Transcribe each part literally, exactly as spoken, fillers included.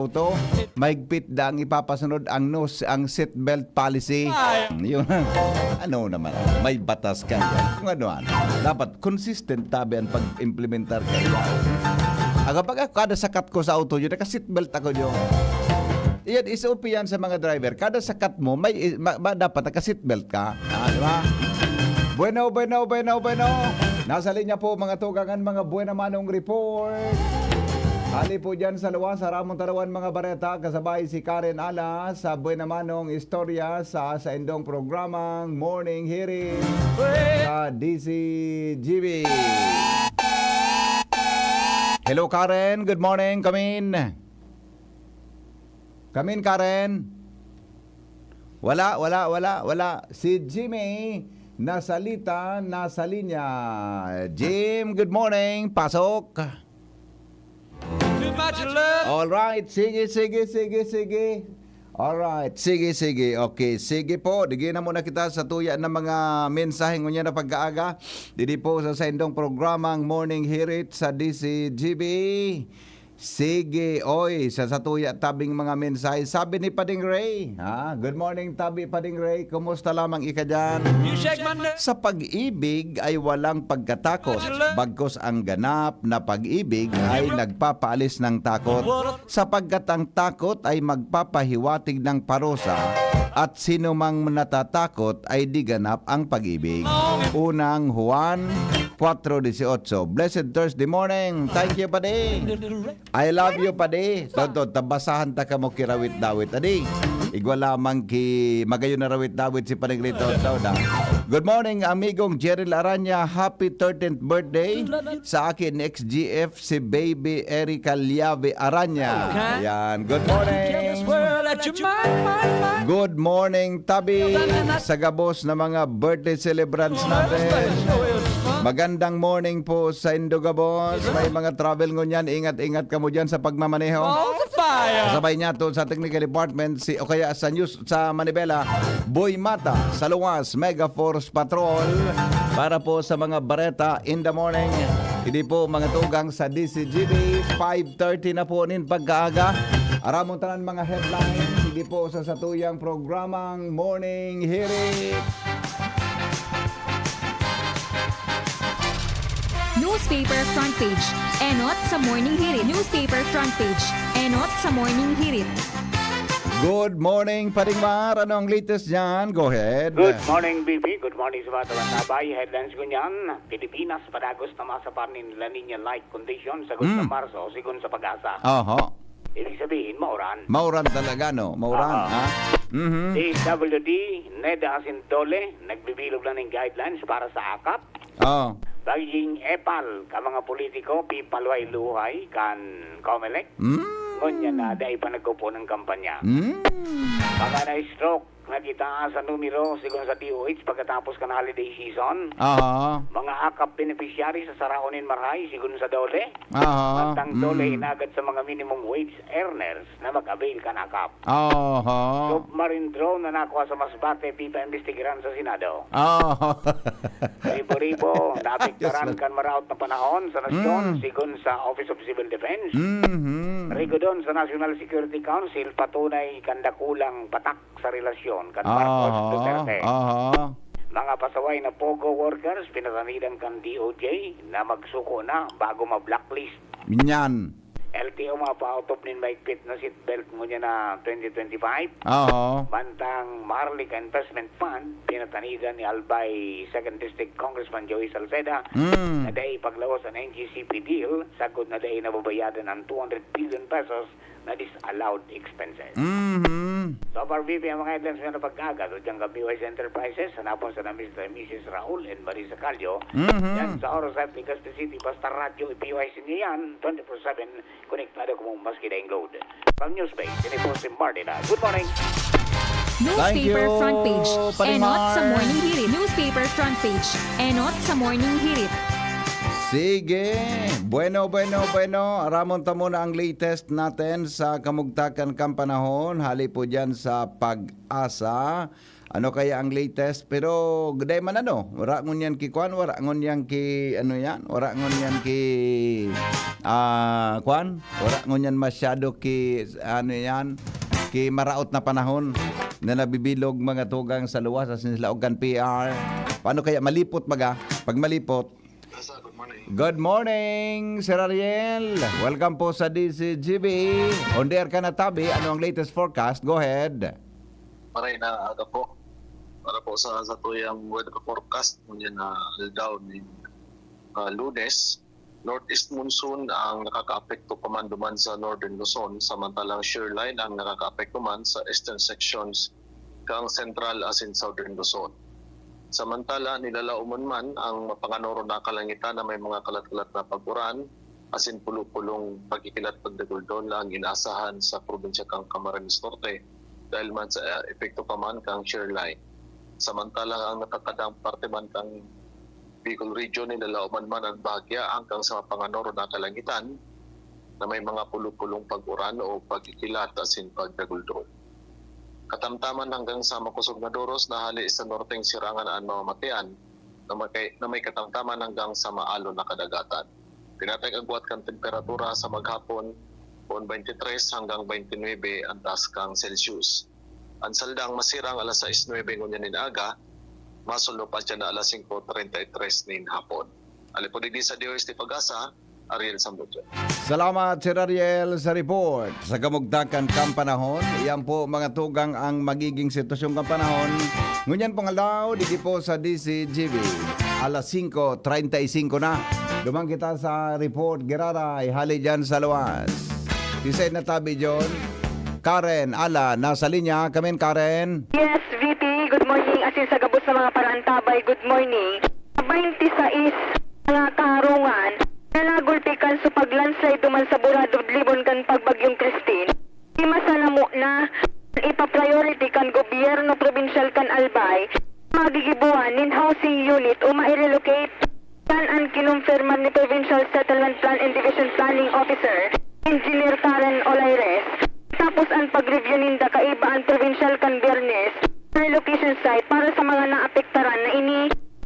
auto, mahigpit daang ipapasunod ang no, ang seat belt policy. Yun. Ano naman, may batas ka. Kung ano, ano. Dapat consistent tabi ang pag-implementar ka. Aga pag ako, kada sakat ko sa auto yun, naka-seat belt ako yun. Iyan, S O P yan sa mga driver. Kada sakat mo, may, ma, ma, dapat naka-seat belt ka. Ah, di ba? Bueno, bueno, bueno, bueno. Nasa linya po, mga tugang, ang mga buena manong report. Hali po dyan sa luwas, sa Ramon Tarawan, mga bareta, kasabay si Karen Ala sa buena manong istorya sa, sa indong programang Morning Hearing sa D C G B. Hello, Karen. Good morning. Come in. Come in, Karen. Wala, wala, wala, wala. Si Jimmy nasalita, nasa linya. Jim, good morning. Pasok. Too much love. All right. Sige, sige, sige, sige. All right. Sige, sige. Okay. Sige po. Digi na muna kita sa tuya ng mga mensahe ngunyan na pagkaaga. Didi po sa saindong programang Morning Hirit sa D C G B. Sige, oy, sa satuya tabing mga mensahe. Sabi ni Pading Ray, ha? Good morning, tabi Pading Ray. Kumusta lamang ika dyan? Music Monday. Sa pag-ibig ay walang pagkatakot. Bagkus ang ganap na pag-ibig ay nagpapaalis ng takot. Sapagkat ang takot ay magpapahiwatig ng parusa, at sinumang natatakot ay di ganap ang pag-ibig. Unang Juan four eighteen. Blessed Thursday morning. Thank you, Padi. I love you, Padi. Todo, tabasahan ta kamo ki Rawit Dawit. Adi, igwa lamang ki magayon na Rawit Dawit si Padi Grito. Todo. Good morning, amigong Jerry Aranya. Happy thirteenth birthday sa akin, ex-G F, si Baby Erica Liave Aranya. Okay. Yan. Good morning. Good morning, tabi, sa gabos na mga birthday celebrants natin. Magandang morning po sa indo gabos. May mga travel ngunyan, ingat-ingat kamo dyan sa pagmamaneho. Kasabay niya to sa technical department, si, o kaya sa news, sa Manibela, Boy Mata, sa Luwas, Mega Force Patrol. Para po sa mga bareta in the morning, hindi po mga tugang sa D C G B, five thirty na po nin pagkaaga. Aramon tanan mga headlines, hindi po sa satuyang programang Morning Hirit. Newspaper front page. Enot sa Morning Hirit. Newspaper front page. Enot sa Morning Hirit. Good morning, Paring Mar. Ano ang latest dyan? Go ahead. Good morning, B P. Good morning sa mga taga-Tabay. Headlines ko niyan, Pilipinas padagos na masapar nin La Niña-like condition, sagot sa Hmm. Marso, sigon sa PAGASA. Oho. Ibig sabihin, mauran. Mauran talaga, no? Mauran, Aha. ha? Mhm. D W D, NEDA asin DOLE, nagbibilog na nin guidelines para sa akap. Oh. Pagiging epal ka mga politiko, pipalway-luhay kan COMELEC. Mm. Ngunyan na, dai pa nagkupo ng kampanya. Mm. Mga na-stroke, nagitaas ang numero, sigon sa D O H, pagkatapos kan holiday season. Aha. Mga akap beneficiary sa saraon nin marahay, sigon sa DOLE. Aha. Mantang DOLE, Mm. inagad sa mga minimum wage earners na mag-avail kan akap. Aha. Submarine drone na nakuha sa Masbate, pipaimbestigaran sa Senado. Aha. Ribo-ribo, naapektaran Yes, sir. kan maraot na panahon sa nasyon, Mm. sigon sa Office of Civil Defense. Mhm. Rigodon sa National Security Council, patunay kan dakulang patak sa relasyon kan Marcos Aha. Duterte. Aha. Mga pasaway na POGO workers, pinatanidan kan D O J na magsuko na bago ma-blacklist. Minyan. L T O mapaotob nin mahigpit na seatbelt ngunyan na twenty twenty-five. Oo. Mantang Maharlika Investment Fund, pinatanidan ni Albay Second District Congressman Joey Salceda Mm. na dai paglawas an N G C P deal, sagkod na dai nababayadan an two hundred billion pesos na disallowed expenses. Mhm. So far, V P, ang mga headlines na napagkaaga, sa Jangga B Y C Enterprises, hanapon sa na Mister and Missus Raul and Marisa Callo, Mhm. yan sa Orosite, Legazpi City, basta radyo, i-P Y C niyo yan, twenty-four seven, konektado kamo maski daing load. From Newspace, ini po si Martina. Good morning. Newspaper Thank you, front page. Paring Enot sa Mar. Morning Hirit. Newspaper front page. Enot sa Morning Hirit. Sige. Bueno, bueno, bueno. Aramon ta muna ang latest natin sa kamugtakan kan panahon. Hali po dyan sa PAGASA. Ano kaya ang latest? Pero gday man ano, wala ngunyan ki kwan, wala ngunyan ki ano yan, wala ngunyan ki, ah, kwan, wala ngunyan masyado ki ano yan, ki maraot na panahon na nabibilog mga tugang sa luwas asin sa laog kan P R. Paano kaya malipot baga? Pag malipot, Yes, sir. Good morning. Good morning, Sir Ariel. Welcome po sa D C G B. On the air ka na, tabi. Ano ang latest forecast? Go ahead. Maray na aga po. Para po sa, sa tuyang weather forecast, ngunyan na aldaw ni, ah, Lunes, northeast monsoon ang nakakaapekto pa man duman sa Northern Luzon, samantalang shear line ang nakakaapekto man sa eastern sections kan Central asin Southern Luzon. Samantala, nilalaoman man ang mapanganoron na kalangitan na may mga kalat-kalat na pag-uran asin pulo-pulong pagkikilat pagdaguldol na ang inaasahan sa probinsya kan Camarines Norte dahil man sa, ah, epekto pa man kan shear line. Samantala, ang natatadang parte man kan Bicol Region, nilalaoman man ang bahagya hanggang sa mapanganoron na kalangitan na may mga pulo-pulong pag-uran o pagkikilat asin pagdaguldol. Katamtaman hanggang sa makosog na doros na hali sa norteng sirangan an mamamatean na may, na may katamtaman hanggang sa maalon na kadagatan. Pinatay agwat kan temperatura sa maghapon, poon twenty-three hanggang twenty-nine ang taas kan Celsius. An saldang masirang alas sais nuebe ngunyan nin aga, masulno pa siya na alas singko treinta y tres nin hapon. Alipod digdi sa D O S T Pag-asa, Ariel Sambudio. Salamat, Sir Ariel, sa report. Sa kamugtakan kan panahon, iyan po, mga tugang, ang magiging sitwasyon kan panahon. Ngunyan pong aldaw, digdi po sa D C G B, alas singko treinta y cinco na. Duman kita sa report, giraray, hali dyan sa luwas. Kisay na tabi, John. Karen, ala, nasa linya kami, Karen. Yes, V P, good morning. Asin sa gabos na mga paraantabay, good morning. Twenty-sais na kaharungan na nagulpi kan supag landslide duman sa Burado, Libon kan Pagbagyong Christine. Lima sana mo na ipa-priority kan gobyerno probinsyal kan Albay, magigibuan nin housing unit o mai-relocate. Kan an kinumpirmar ni Provincial Settlement Plan and Division Planning Officer, Engineer Karen Olaires, tapos an pag-review ninda kaiba an probinsyal kan Biyernes, relocation site para sa mga naapektaran na ini.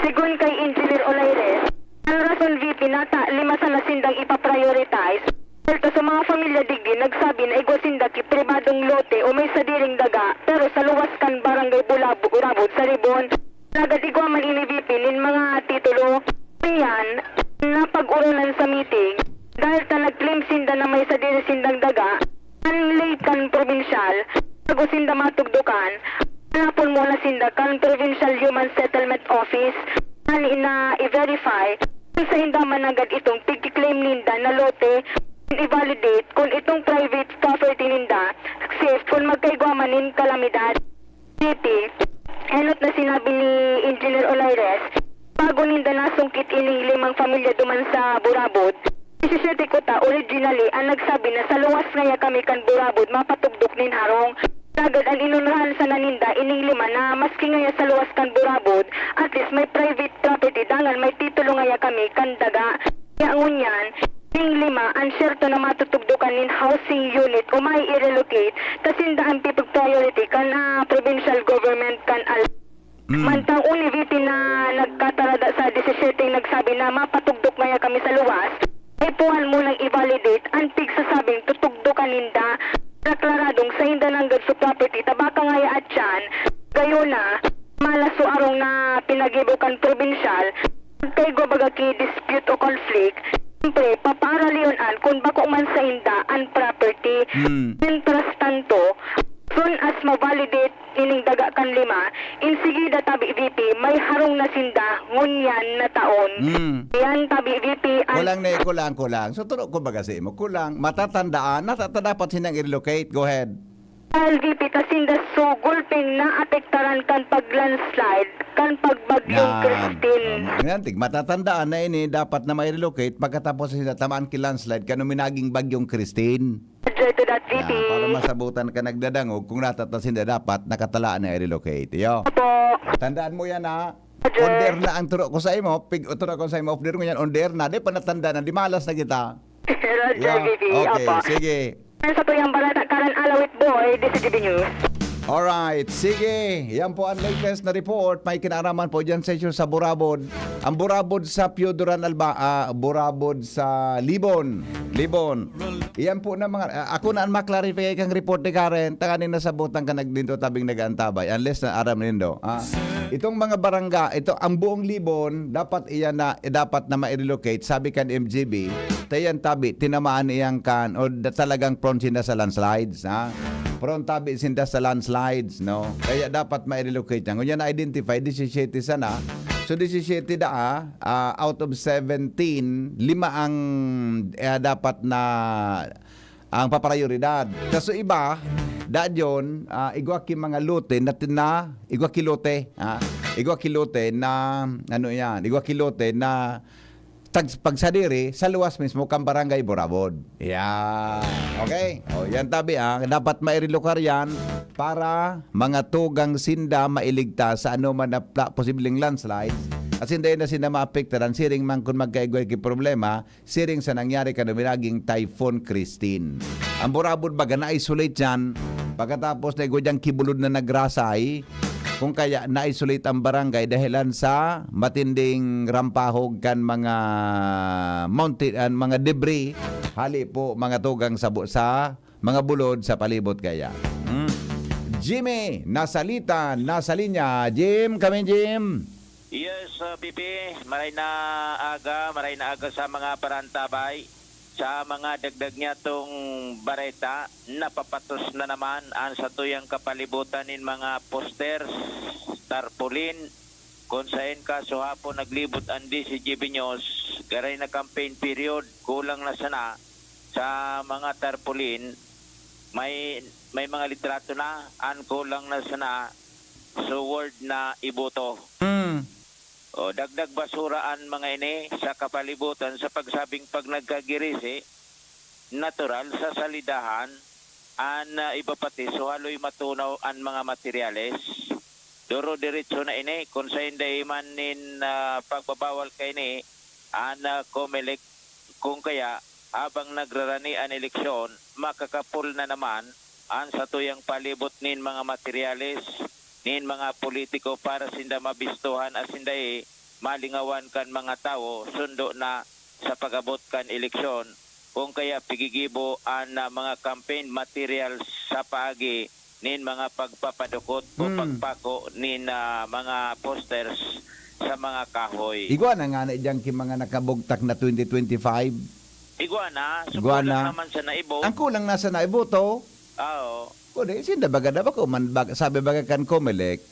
Segun kay Engineer Olaires, ang rason V P nata lima sana sindang ipa-prioritize. Dahil ta sa mga pamilya digdi nagsabi na igwa sinda ki pribadong lote o may sadiring daga, pero sa luwas kan Barangay Bulabog, Urabod, sa Libon, lagad igwa man ini V P nin mga titulo. Iyan, napag-oronan sa meeting, dahil ta nag-claim sinda na may sadiri sindang daga, an late kan probinsyal, bago sinda matugdokan, hanapon muna sinda kan Provincial Human Settlement Office, an ina i-verify kung sainda man nanggad itong pigki-claim ninda na lote, i-validate kung itong private property ninda, safe kung magkaigwa man nin kalamidad. City, enot na sinabi ni Engineer Olaires, bago ninda nasungkit ining limang pamilya duman sa Burabod, disisete kuta originally ang nagsabi na sa luwas ngaya kami kan Burabod mapatugdok nin harong. Sagad an inunrahan sana ninda ining lima na maski ngaya sa luwas kan Burabod, at least may private property dangan may titulo ngaya kami kan daga. Kaya ngunyan, ning lima an siyerto na matutugdokan nin housing unit o mai-relocate, ta sinda an pipig-priority kan, ah, provincial government kan Al-, Mm. Mantang only V P na nagkatarada sa disisete nagsabi na mapatugdok ngaya kami sa luwas, ay puhan munang i-validate an pigsasabing tutugdokan ninda. Deklaradong sainda nanggad sa property, ta baka ngaya atyan, gayon na, malas o arong na pinagibo kan probinsyal, pagkaigwa baga ki dispute o conflict, siyempre, papaaralion an kun bako man sainda an property. Mm. Mientras tanto, soon as ma-validate ining daga kan lima, insigida tabi V P, may harong na sinda ngunyan na taon. Mm. Yan tabi V P, an- Kulang na, kulang, kulang. So, turo ko baga sa imo, kulang. Matatandaan, nata-, dapat sinang i-relocate. Go ahead. L V P, ta sinda sugol ping naapektaran kan pag-landslide, kan pagbagyong Yan. Christine. Um, yan, tig-, matatandaan na ini, dapat na ma-relocate pagkatapos sila tamaan ki landslide, kano minaging bagyong Christine. Roger to that, Yan, V P. Para masabutan ka nagdadangog, kung natata sinda dapat, nakatalaan na i-relocate. Iyo. Opo. Tandaan mo yan, ha? Roger. Under na ang turo ko sa imo, pig-, turo ko sa imo, off there ngunyan, under na, di pa natanda na, di malas na kita. Roger, Yeah. V P. Okay, Opo. Sige. Sa tuyang balita, Karen Alawit Boy, D C G B News. Alright, sige. Yan po ang latest na report. May kinaaraman po dyan sa issue sa Burabod. Ang Burabod sa Pioduran Alba, ah, Burabod sa Libon. Libon. Yan po na mga, ah, ako na ang maklarify kang report ni Karen. Tanganing nasabutan ka nagdinto tabing nag-aantabay. Unless na aram nindo. Ah, itong mga barangay, ito, ang buong Libon, dapat iyan na, eh, dapat na ma-relocate. Sabi kan M G B, tayan tabi, tinamaan iyang kan, o da- talagang prone sinda sa landslides. Ha? Prone tabi sinda sa landslides, no? Kaya dapat ma-relocate yan. Kung yan na-identify, disisiyete sana. So, disisiyete daa, ah, out of seventeen, lima ang, eh, dapat na ang paprayoridad. Kaso iba, dadyon, ah, igwa ki mga lote na, na igwa ki lote, ah, igwa ki lote na, ano yan, igwa ki lote na tag-, pagsadiri sa luwas mismo kan Barangay Burabod. Yan. Okay? O, yan tabi, ah. Dapat mairelokar yan para mga tugang sinda mailigtas sa anoman na pla-, posibleng landslide. At sinda na sinda maapektaran, siring man kun magkaigwa ki problema, siring sa nangyari kan uminaging Typhoon Christine. Ang Burabod baga na-isolate yan. Pagkatapos na igwa dyang kibulod na nagrasay, kung kaya na-isolate ang barangay dahilan sa matinding rampahog kan mga mountain, an mga debris, hali po mga tugang sa bu-, sa mga bulod sa palibot kaya. Hmm? Jimmy, nasalita, nasa linya. Jim, kami Jim. Yes, uh, P P, maray na aga, maray na aga sa mga parantabay. Sa mga dagdag niyatong bareta, napapatos na naman ang satuyang kapalibutan nin mga posters, tarpaulin, kun saen kaso hapon naglibot an D C G B News, garay na campaign period, kulang na sana sa mga tarpaulin, may, may mga litrato na, an kulang na sana, so word na iboto. Mm. O, dagdag basura an mga ini sa kapalibutan sa pagsabing pag nagkagirisi, natural sa salidahan an, ah, iba pati so haloy matunaw an mga materyales. Duro-diretso na ini kun saen dai man nin, ah, pagbabawal kaini an, ah, Comelec. Kung kaya, habang nagrarani an eleksyon, makakapul na naman an satuyang palibot nin mga materyales nin mga politiko para sinda mabistohan asin dai malingawan kan mga tawo sundo na sa pag-abot kan eleksyon. Kung kaya pigigibo an, ah, mga campaign materials sa paagi nin mga pagpapadukot o Hmm. pagpako nin, ah, mga posters sa mga kahoy. Igwa na nga na dyan ki mga nakabugtak na twenty twenty-five. Igwa na, so Igwa kulang na. naman sa naibo. Ang kulang na sa naibo to. Ah, oo. Kundi, sinda baga na bako man, bag-, sabi baga kan Comelec,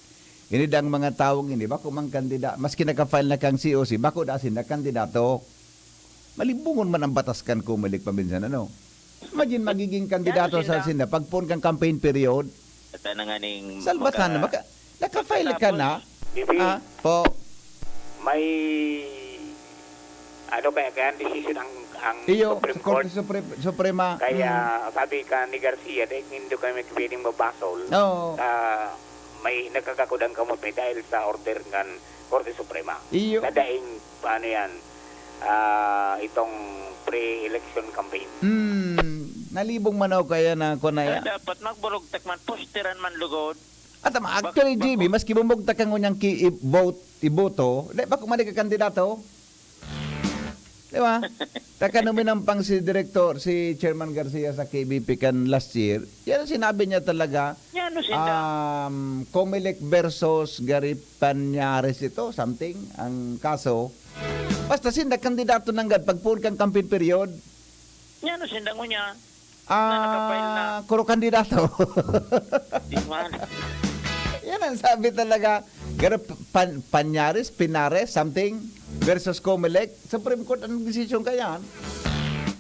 ini dang mga tawong ini, bako man kandida, maski naka-file na kang C O C, bako da sinda kandidato. Malibungon man ang batas kan Comelec paminsan, ano? Imagine, magiging kandidato Yan, sa sila. sinda, pagpon kang campaign period. Ito na nga ning Salbatan na, maka-, maka-, naka-file ka na. Pagkatapos, Bibi, Ah, po. may ano kaya, kaya ang desisyon ang, ang Iyo, Supreme sa Korte Court. Supre-, Suprema. Kaya Mm. sabi ka ni Garcia, dahil hindi kami pwedeng mabasol. Oo. Ah, may nagkakakulang kamo may dahil sa order ng Korte Suprema. Iyo. Na daing, ano yan, ah, itong pre-election campaign. Mm, nalibong man ako kaya na ako na Ah, ya. dapat magburugtak man, posteran man lugod. At tama, Bak-, actually, Jimmy, bako. maski bumugtak ang unyang ki-, i-, vote, iboto, di, bako man nagkakandidato. Di ba? Taka nung minampang si Director, si Chairman Garcia sa K B P kan last year, yan ang sinabi niya talaga, Yan, no, sinda. um, Comelec versus Gary Pañares ito, something, ang kaso. Basta sinda kandidato nanggad, pagpun kang campaign period. Yan, no, sinda ngunya. Ah, Na nakapile na. kuro kandidato. Di man. Yan ang sabi talaga. Pero Pan-, Panyares, Pinares, something, versus Comelec, Supreme Court ang desisyon ka yan.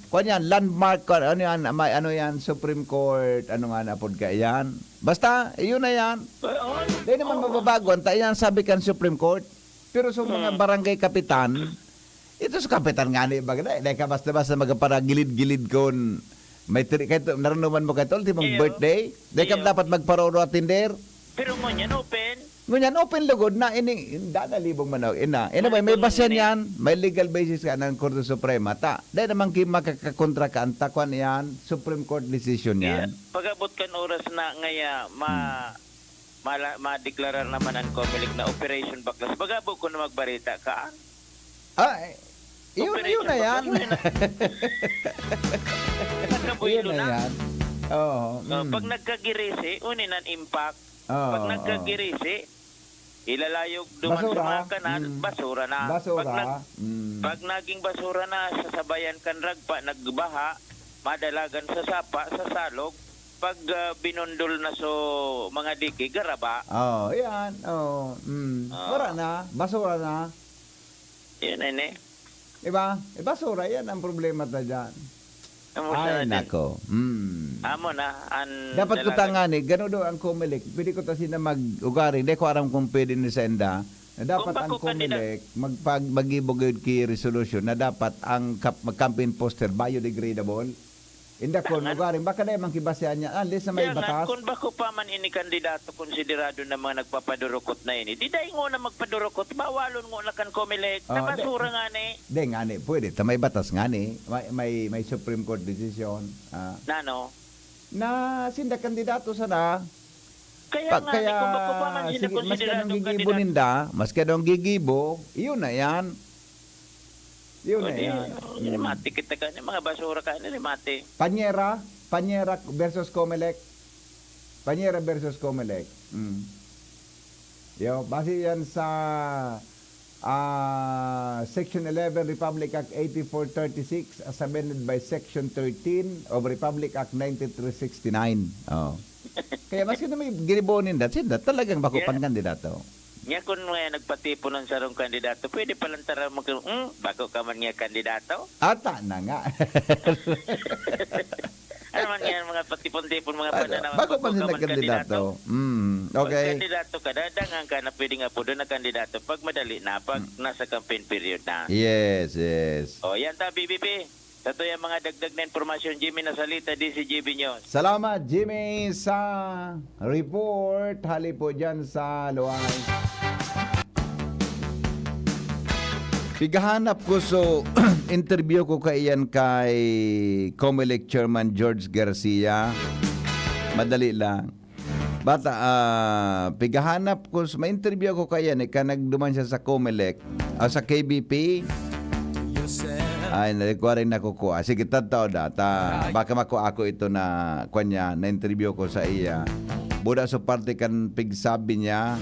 Kwan yan, landmark, kwan, ano yan, may ano yan, Supreme Court, ano nga na pod ka yan. Basta, yun na yan. Eh, oh, Di naman oh. mababago. Ang ta-, yan sabi kan Supreme Court. Pero sa mga Hmm. barangay kapitan, ito sa kapitan nga ni, baga na, di ka basta-basta magparagilid-gilid kon may tri-, kahit naranuman mo kahit ultimong Iyo. birthday, di ka Iyo. dapat magparoro at tinder. Pero ngunyan, open. Ngunyan, open lugod na ini, inda na libong manok, ina. Anyway, may basya niyan, may legal basis ka ng Korte Suprema. Ta, dahil naman ki makakakontra ka, ang takwan iyan, Supreme Court decision yan. Pag-abot kan oras na ngaya, ma, mala, madeklarar naman ang Comelec na Operation Baklas. Pag-abot ko na magbarita ka, Ah, eh, yun, yun na yan. Nagkabuhilo Yun na na. yan. Oo. Uh, mm. Pag nagkagirisi, unin ang impact. Oo, Pag oo. Nagkagirisi, ilalayog duman Basura. sa mga kanal, Mm. basura na. Basura. Pag, nag, Mm. pag naging basura na, sasabayan kan ragpa, nagbaha, madalagan sa sapa, sa salog, pag ah, binundol na so mga diki, garaba. Oh, yan. Oh, mm. Ah. Wala na. Basura na. Yun na ni. Diba? Eh, basura, yan ang problema ta dyan. Amo Ay, sa nako. Mm. Amo na. An, Dapat ko dalagan- tangani, gano daw ang Comelec? Pwede ko ta sila mag-ugaring. Di ko aram kung pwede ni sa enda. Na dapat Kung ang bako kanila- Comelec, magpag, mag-ibog yun ki resolution na dapat ang kap, mag-campaign poster biodegradable. Inda ko, Tangan. ugaring. Baka na yung kibasihan niya. Unless na may Kaya nga, batas. Kung bako pa man ini kandidato, konsiderado ng mga nagpapadurukot na ini, di dai ngo na magpadurukot, bawalon ngo na kan Comelec, Ah, na basura di- nga ni. Di nga ni, pwede. Ta may batas nga ni. May, may, may Supreme Court decision. Ah, Nano? na sinda kandidato sana. Kaya Pa- nga, ni, kung bako pa man sila sige, maski konsiderado anong gigibo kandidato. ninda, maski anong gigibo, yun na yan. Yun O na di, yan. rimate kita ka ni, mga basura ka ni, rimate. Panyera, Panyera versus Comelec. Panyera versus Comelec. Mm. Yo, base yan sa ah, Section eleven Republic Act eighty-four thirty-six as amended by Section thirteen of Republic Act ninety-three sixty-nine. Oh. Kaya maski na may ginibo ninda, sinda talagang bako Yeah. pan kandidato. Nga kun nga nagpatipon ang sarong kandidato, pwede palang tara mag, hmm, bako ka man nga kandidato? Ata na nga. Ano man nga mga patipon-tipon, mga Ano, pananaw, bako pa bako ka sila man kandidato. Mm, Pag okay. kandidato ka, dadangan ka na pwedeng apodo na kandidato pag madali na, pag nasa campaign period na. Yes, yes. O, yan ta, B B P. Sa tuyang mga dagdag na impormasyon, Jimmy Nasalita, D C G B News. Salamat, Jimmy, sa report. Hali po dyan sa Luwang. Pigahanap ko, so, interview ko kaiyan kay Comelec Chairman George Garcia. Madali lang. Bata, ah, pigahanap ko, s- ma-interview ako kaiyan, eh, ka nagduman siya sa Comelec, ah, sa K B P. Ay, nalikuha rin nakukuha. Sige, tataw data. Baka makuha ako ito na, kwan niya, na-interview ko sa iya. Buda sa parte kan pigsabi niya,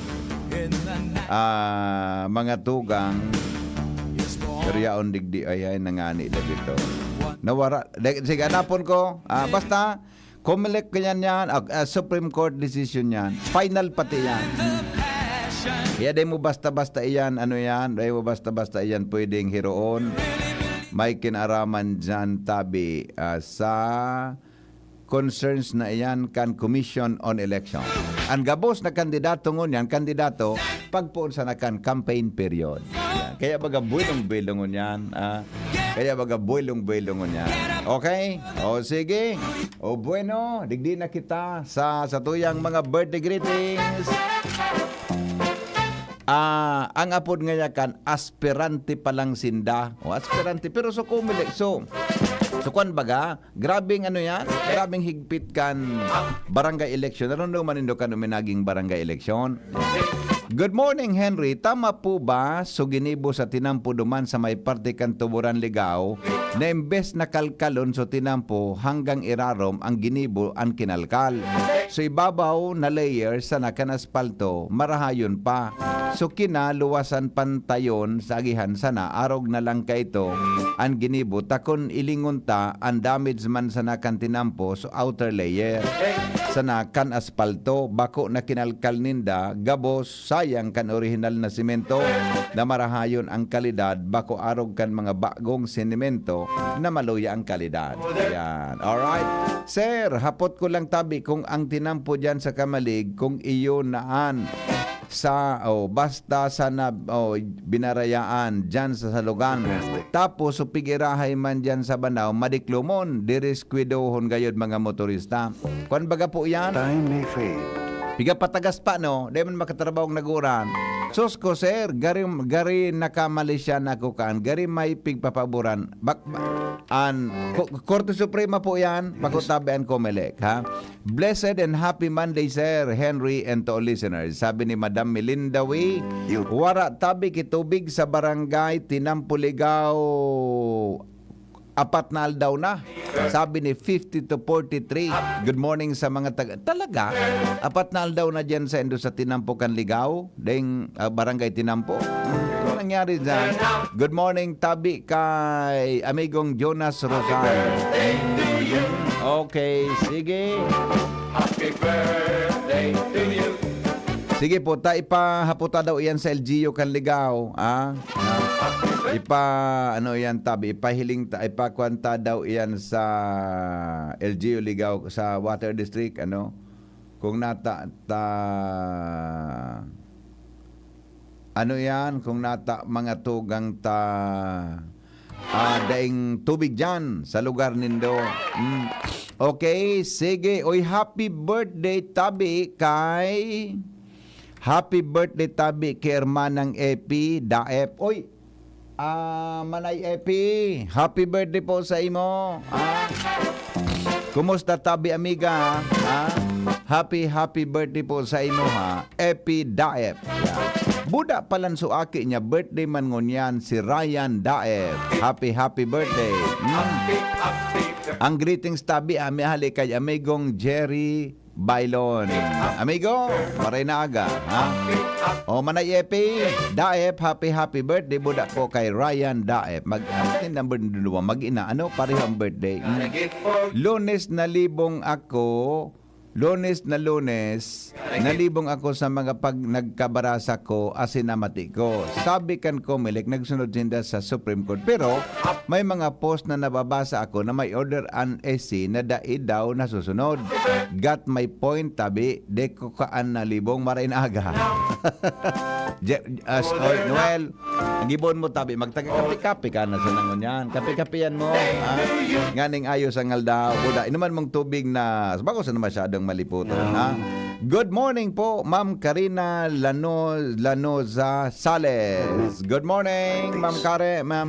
ah, mga tugang, pero yaon digdi, ay, ay, nangani na dito. Nawara, de- sige, hanapon ko. Ah, basta, Comelec ka yan yan, ah, ah, Supreme Court decision yan. Final pati yan. Kaya di mo basta-basta iyan, ano yan, di mo basta-basta iyan pwedeng hiroon. May kinaraman dyan, tabi, ah, sa concerns na iyan kan Commission on Election. Ang gabos na kandidato ngunyan, kandidato, pagpoon sana kan campaign period. Yan. Kaya baga buwelong-buwelong ngunyan, ah. Kaya baga buwelong-buwelong ngunyan. Okay? O sige. O bueno, digdi na kita sa satuyang mga birthday greetings. Ah, ang apod nga yakan, aspirante pa lang sinda. O, aspirante, pero so Comelec, so, so kwan baga, grabing ano yan, grabing higpit kan barangay election. Ano naman nindo kan uminaging barangay election? Good morning, Henry. Tama po ba so ginibo sa tinampo duman sa may parte kan Tuburan, Ligao, na imbes na kalkalon so tinampo hanggang irarom ang ginibo an kinalkal? So ibabaw na layer sana kan aspalto, marahayon pa. So kinaluwasan pantayon sa agihan sana, arog na lang kaito an ginibo, ta kun ilingon ta, ang damage man sana kan tinampo, so outer layer sana kan aspalto, bako na kinalkal ninda, gabos, sayang kan orihinal na semento na marahayon ang kalidad, bako arog kan mga bagong sinemento na maluya ang kalidad. Yan. Alright. Sir, hapot ko lang tabi kung ang tinampo dyan sa Camalig, kung iyo naan sa, oh, basta sana, oh, binarayaan dyan sa Salugan. Tapos, so pig-irahay man dyan sa Banao, madiklomon, diriskwidahon gayod mga motorista. Kwan baga po yan? Time may fade, Piga patagas pa, no? Di man makatrabaho ang naguran. Sus ko, sir, gari, gari nakamali siya na kukaan. Gari may pigpapaboran. Bak, ba- an, ko- Korte Suprema po yan. Pakutabi an Comelec, ha? Blessed and happy Monday, Sir Henry, and to all listeners. Sabi ni Madam Melinda Wee, wara tabi ki tubig sa barangay Tinampo, Ligao. Apat na aldaw na. Sabi ni fifty to forty-three. Good morning sa mga taga... Talaga? Apat na aldaw na dyan sa indo sa Tinampo kan Ligao, ding, ah, Barangay Tinampo. Hmm, ano nangyari dyan? Good morning, tabi kay amigong Jonas Rosal. Okay, sige. Happy birthday to you. Sige po, ta ipahaputa daw iyan sa L G U kan Ligao, ah. Ah. Ipa, ano iyan, tabi, ipahiling ta, ipakuan ta daw iyan sa L G U Ligao, sa Water District, ano. Kung nata, ta, ano iyan, kung nata, mga tugang ta, ah, daing tubig diyan sa lugar nindo. Mm. Okay, sige. Oy, happy birthday, tabi, kay... Happy birthday, tabi, kay Hermanang Epi Daep. Oy, ah, Manay Epi, happy birthday po sa imo. Ah, kumusta, tabi, amiga? Ah, happy, happy birthday po sa imo, ha? Epi Daep. Yan. Buda palan so aki niya, birthday man ngunyan si Ryan Daep. Happy, happy birthday. Mm. Ang greetings, tabi, ami hali kay amigong Jerry Bailon. Amigo, maray na aga, ha? O, Manay Epi, Daep, happy, happy birthday, buda po kay Ryan Daep. Mag, ang number ni Luluwa, mag-ina, ano, pareho ang birthday. Mm. Lunes na libong ako, Lunes na Lunes, nalibong ako sa mga pag nagkabarasa ko asin namati ko. Sabi kan Comelec, nagsunod sinda sa Supreme Court. Pero may mga post na nababasa ako na may order an S C na dai daw nasusunod. Got my point, tabi, di ko kaan nalibong maray na aga. Je- uh, Noel, ang gibon mo, tabi, magtaga-kape-kape ka na sa nangon yan. Kape-kapean mo, ha? Nganing ayos ang aldaw. Buda, inuman mong tubig na, bako sa na masyadong maliputan, ha? Good morning po, Ma'am Karina Lano, Lanoza Sales. Good morning, Ma'am Kare, Ma'am.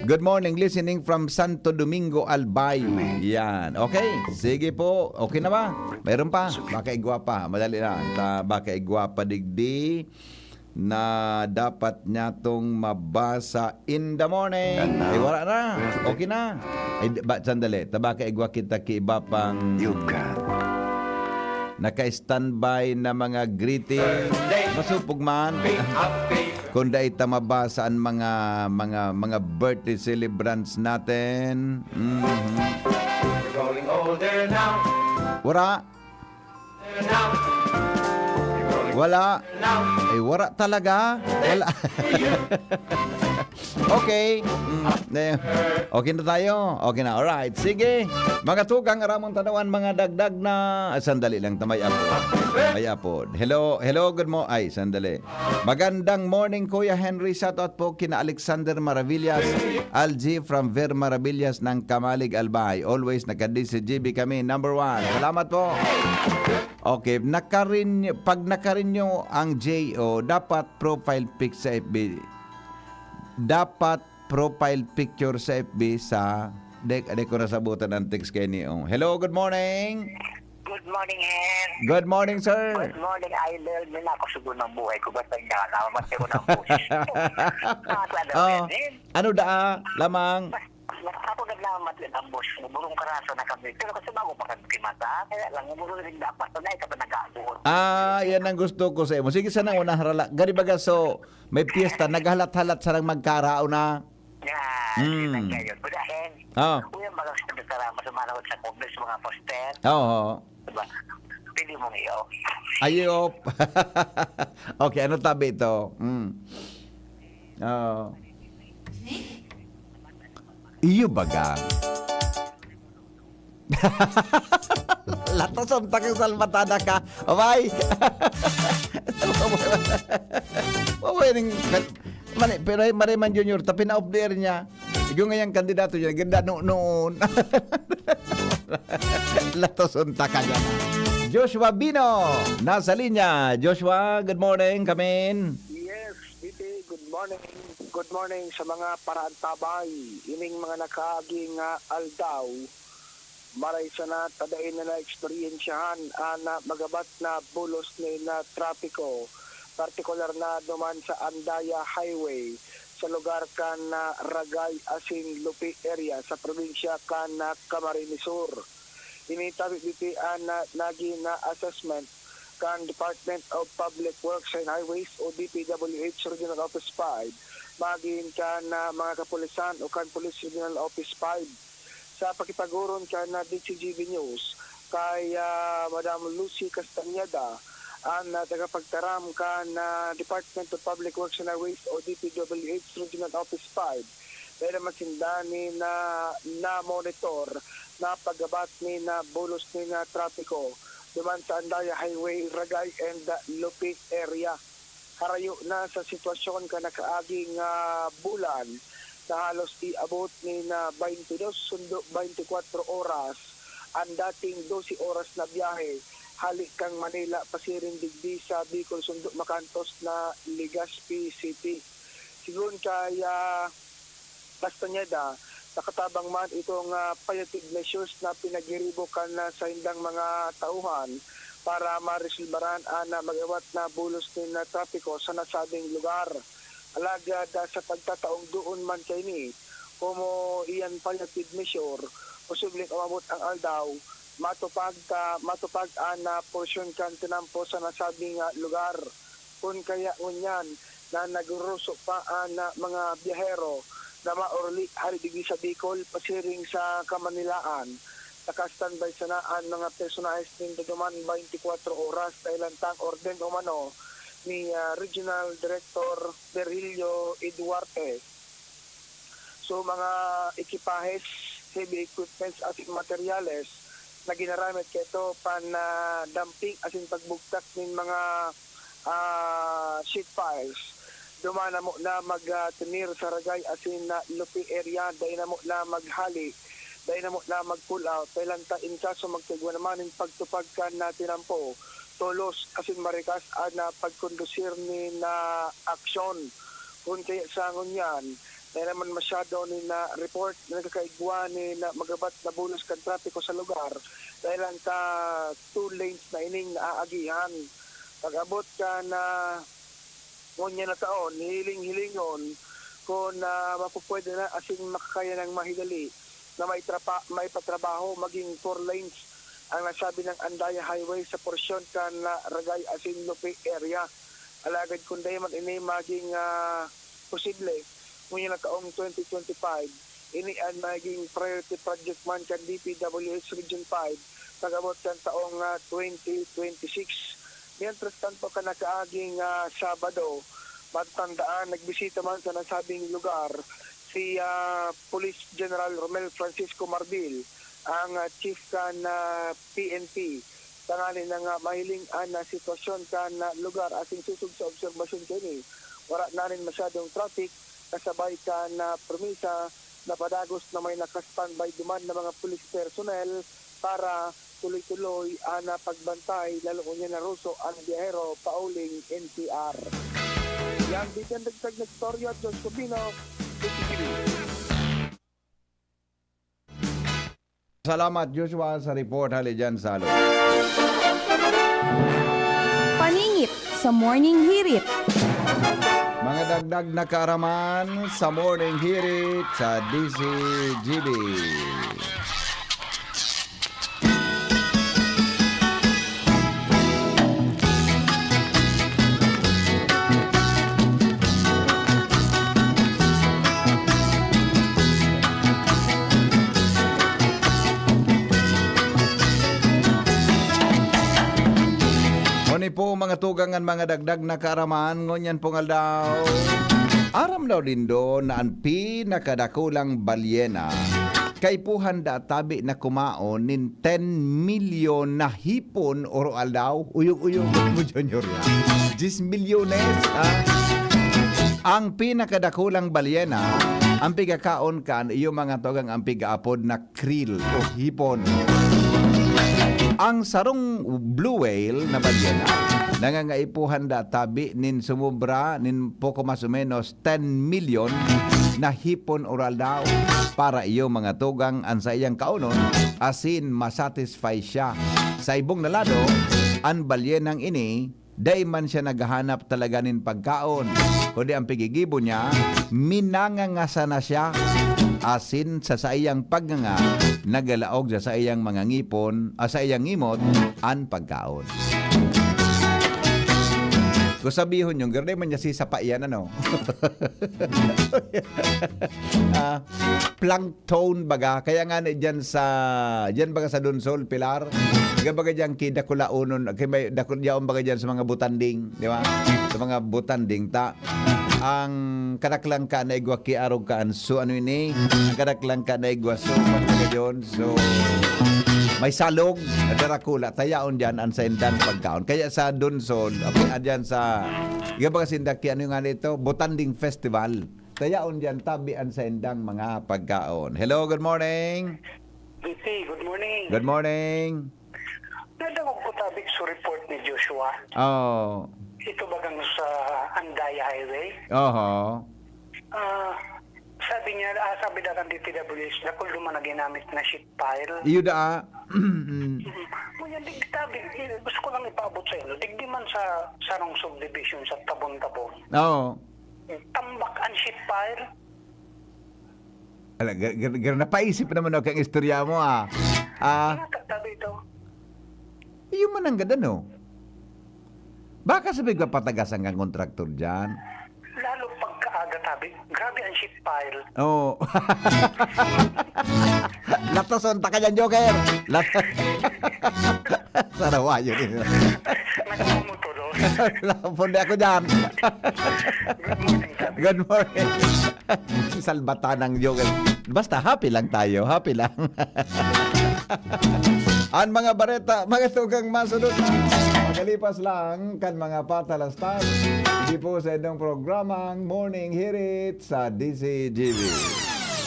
Good morning, listening from Santo Domingo, Albay. Yan. Okay, sige po. Okay na ba? Mayroon pa. Baka igwa pa. Madali lang. Ta, baka igwa pa digdi na dapat niyatong mabasa in the morning. Ay, wala na. Okay na. Ay, di- ba, sandali. Tabaka igwa kita ki iba pang naka-standby na mga greeting. Masupog man. Kung dai ta mabasa ang mga, mga, mga birthday celebrants natin. Mhm. Growing older now. Wala. Wala. Eh, wala talaga. Wala. Okay. Mm, eh, okay na tayo. Okay na. Alright. Sige. Mga tugang, aramon tanawan, mga dagdag na. Ah, sandali lang. Ta, may apo. May apo. Hello. Hello. Good mo. Ay, sandali. Magandang morning, Kuya Henry. Shout out po kina Alexander Maravillas, Algie from Ver Maravillas ng Kamalig, Albay. Always naka-D C G B kami, number one. Salamat po. Okay, nakarin-, pag nakarinyo ang J O, dapat profile pic sa F B. Dapat profile picture sa F B sa, di, di ko nasabutan ang text kay Niong. Hello, good morning. Good morning, Hen. Good morning, sir. Good morning, Idol. May nakasugo ng buhay ko. Basta nga, namamatay ko ng boses. Nakasala Oh, yan, Hen. Ano daa, lamang? Basta ako naglamat din ang boses mo. Burong karaso na kami. Pero kasi bago pa kami kimata, kaya lang, burong rin dapat. Sanay ka pa nag-aabot. Ah, yan ang gusto ko sa imo. Sige, sana unang harala. Garibaga, so, may piyesta, naghalat-halat sarang magkarao na. Yan, Mm. yun ang ngayon. Buda, Hen. Oh. Uy, ang bagang sabi sa Ramos, sumanawag sa Congress, mga poster. Oo. Diba? Pili mong iyo. Ayop. Okay, ano tabi ito? Mm. Oo. Iyo baga? Latos ang takang salmatada ka. Abay. Mabay ning, mani, pero ay, Mariman Junior, ta pina-off the air niya. Igo ngayang kandidato niya, ganda no-, noon. Latos unta ka dyan. Joshua Bino, nasa linya. Joshua, good morning. Come in. Yes, B P, good morning. Good morning sa mga paraantabay. Ining mga nakaaging, ah, aldaw, maray sana ta dai na naeksperyensyahan an, ah, magabat na bulos nin, ah, trapiko, partikular na duman sa Andaya Highway, sa lugar kan, ah, Ragay asin Lupi area sa probinsya kan, ah, Camarines Sur. Ini tabi, B P, an, ah, nagin na assessment kan Department of Public Works and Highways o D P W H Regional Office five, magin kan, ah, mga kapulisan o kan Police Regional Office five. Sa pakipag-oron kan, ah, D Z G B News kay, ah, Madam Lucy Castañeda, an, ah, tagapagtaram kan, ah, Department of Public Works and Highways o D P W H Regional Office five, dai naman sinda nin, ah, na-monitor na paggabat nin, ah, bulos nin, ah, trapiko duman sa Andaya Highway, Ragay and, ah, Lupi area. Harayo na sa sitwasyon kan nakaaging, ah, bulan na halos iabot nin, ah, baynte dos sundo baynte kwatro oras an dating dose oras na biyahe hale kan Manila pasiring digdi sa Bicol sundo makantos na Legazpi City. Sigon kay, ah, Castañeda, nakatabang man itong, ah, palliative measures na pinagiribo kan, ah, saindang mga tauhan para maresolbaran an, ah, mag-awat na bulos nin, ah, trapiko sa nasabing lugar. Alagad, ah, sa pagtataong doon man kaini, komo iyan palliative measure, posibleng umabot ang aldaw, matupag ta, matupag an, ah, porsyon kan tinampo sa nasabing, ah, lugar. Kun kaya ngunyan na nagruruso pa an, ah, mga biyahero na maorli hali digdi sa Bicol pasiring sa Kamanilaan, naka-standby sana an mga personahes nin duduman baynte kwatro oras dahil lantang orden umano ni, ah, Regional Director Virgilio Eduarte. So, mga ekipahes, heavy equipments asin materyales na ginaramit kaito pan, ah, damping asin pagbugtak nin mga, ah, sheet piles. Duman namo na mag, ah, tinir sa Ragay asin, ah, Lupi area, dai namo na maghali, dai namo na mag-pull out. Dahil lanta in kaso magkaigwa naman nin pagtupag kan, ah, tinampo, tolos asin marikas an, ah, pagkondusir nin, ah, aksyon. Kun kaya sa ngunyan, dai naman masyado nin, ah, report na nagkakaigwa nin, ah, magabat na bulos kan trapiko sa lugar dahil lang ta two lanes na ining naaagihan. Pag-abot kan, ah, ngunyan na taon, hiling-hilingon kun, ah, mapupwede na asin makakaya nang mahidali na maitrapa-, maipatrabaho maging four lanes ang nasabi ng Andaya Highway sa porsyon kan, ah, Ragay asin Lupi area. Alagad kun dai man ini maging, ah, posible, ngunyan na taong twenty twenty-five, ini an maging priority project man kan D P W H Region five pag-abot kan taong, ah, twenty twenty-six. Mientras tanto, kan nakaaging, ah, Sabado, matatandaan, nagbisita man sa nasabing lugar si, ah, Police General Romel Francisco Marbil, ang, ah, chief kan, ah, P N P. Tanganing na nga mahiling an, ah, sitwasyon kan, ah, lugar asin sosog sa obserbasyon kaini, wara na nin masyadong traffic, kasabay kan, ah, promesa na padagos na may naka-standby duman na mga police personnel para tuloy-tuloy an, ah, pagbantay, lalo ngunyan naruso an biyahero pauling N C R. Yan, di kan dagdag na istorya, Josh Cubino, P T V. Salamat, Joshua, sa report hali dyan sa Luzon. Paningit sa Morning Hirit. Mga dagdag na kaaraman sa Morning Hirit sa D Z G B. Oni po, mga tugang, an mga dagdag na kaaraman ngunyan pong aldaw. Aram daw nindo na an pinakadakulang balyena kaipuhan da tabi na kumaon nin ten milyon na hipon oro aldaw. Uyog-uyog mo, Junior, ya. Diyes milyones, ha? Ang pinakadakulang balyena, ang pigakaon kan iyo mga tugang ang pigaapod na krill o hipon. Ang sarong blue whale na balyena, nangangaipuhan da tabi nin sumobra nin poko mas o menos ten milyon na hipon oral daw. Para iyo, mga tugang, an saiyang kaonon, asin masatisfy siya. Sa ibong na lado, an balyenang ini, dai man siya naghahanap talaga nin pagkaon, kundi ang pigigibo niya, minangangasa na siya, asin sa saiyang pagnganga, nagalaog sa saiyang mga ngipon, ah, saiyang ngimot, an pagkaon. Kung sabihon yung, gerde man niya si sapa yan, ano? Ah, plankton baga. Kaya nga ni dyan sa, dyan baga sa Donsol, Pilar, kaya baga dyan kay Dakulaonon, kay may dakul-, yaon baga dyan sa mga butanding, di ba? Sa mga butanding, ta, ang kadaklang ka na igwa ki arog kaan. So, ano ini? Ang kadaklang ka na igwa. So, pagkayon. So, may salog, darakula. Tayaon dyan ang saindang pagkaon. Kaya sa Donsol, okay, ah, dyan sa, iba ba kasi, ano nga nito? Butanding Festival. Tayaon dyan, tabi ang saindang mga pagkaon. Hello, good morning. D T, good morning. Good morning. Nadangog ko tabi sa report ni Joshua. Oh. Ito bagang sa Andaya Highway. Oho. Ah, sabi niya, ah, sabi daw ng D P W H, dakul duman na ginamit na sheet pile. Iyo da, ah. Ngunyan, digdi tabi, eh, gusto ko lang ipaabot sa inyo. Digdi man sa sarong subdivision sa Tabon-Tabon. Oo. Tambak ang sheet pile. Ala, gar-, gar-, gar-, napaisip naman ako ang istorya mo, ah. Ah. Ano ang tabi ito? Iyo man ang gada, no? Baka sabi ko, patagasan kang kontraktor dyan. Lalo pagkaaga tabi. Grabe ang sheet pile. Oo. Latason ta ka dyan, Joker. Lat-, sarawa yun, eh. Nagmumutulog. Lapundi ako dyan. Good morning, Tabi. Good morning. Salbatan ng Joker. Basta happy lang tayo. Happy lang. Ang mga bareta, mga tugang masunod na. Magalipas lang kan mga patalastas. Hindi po sa inyong programang Morning Hirit sa D C G B.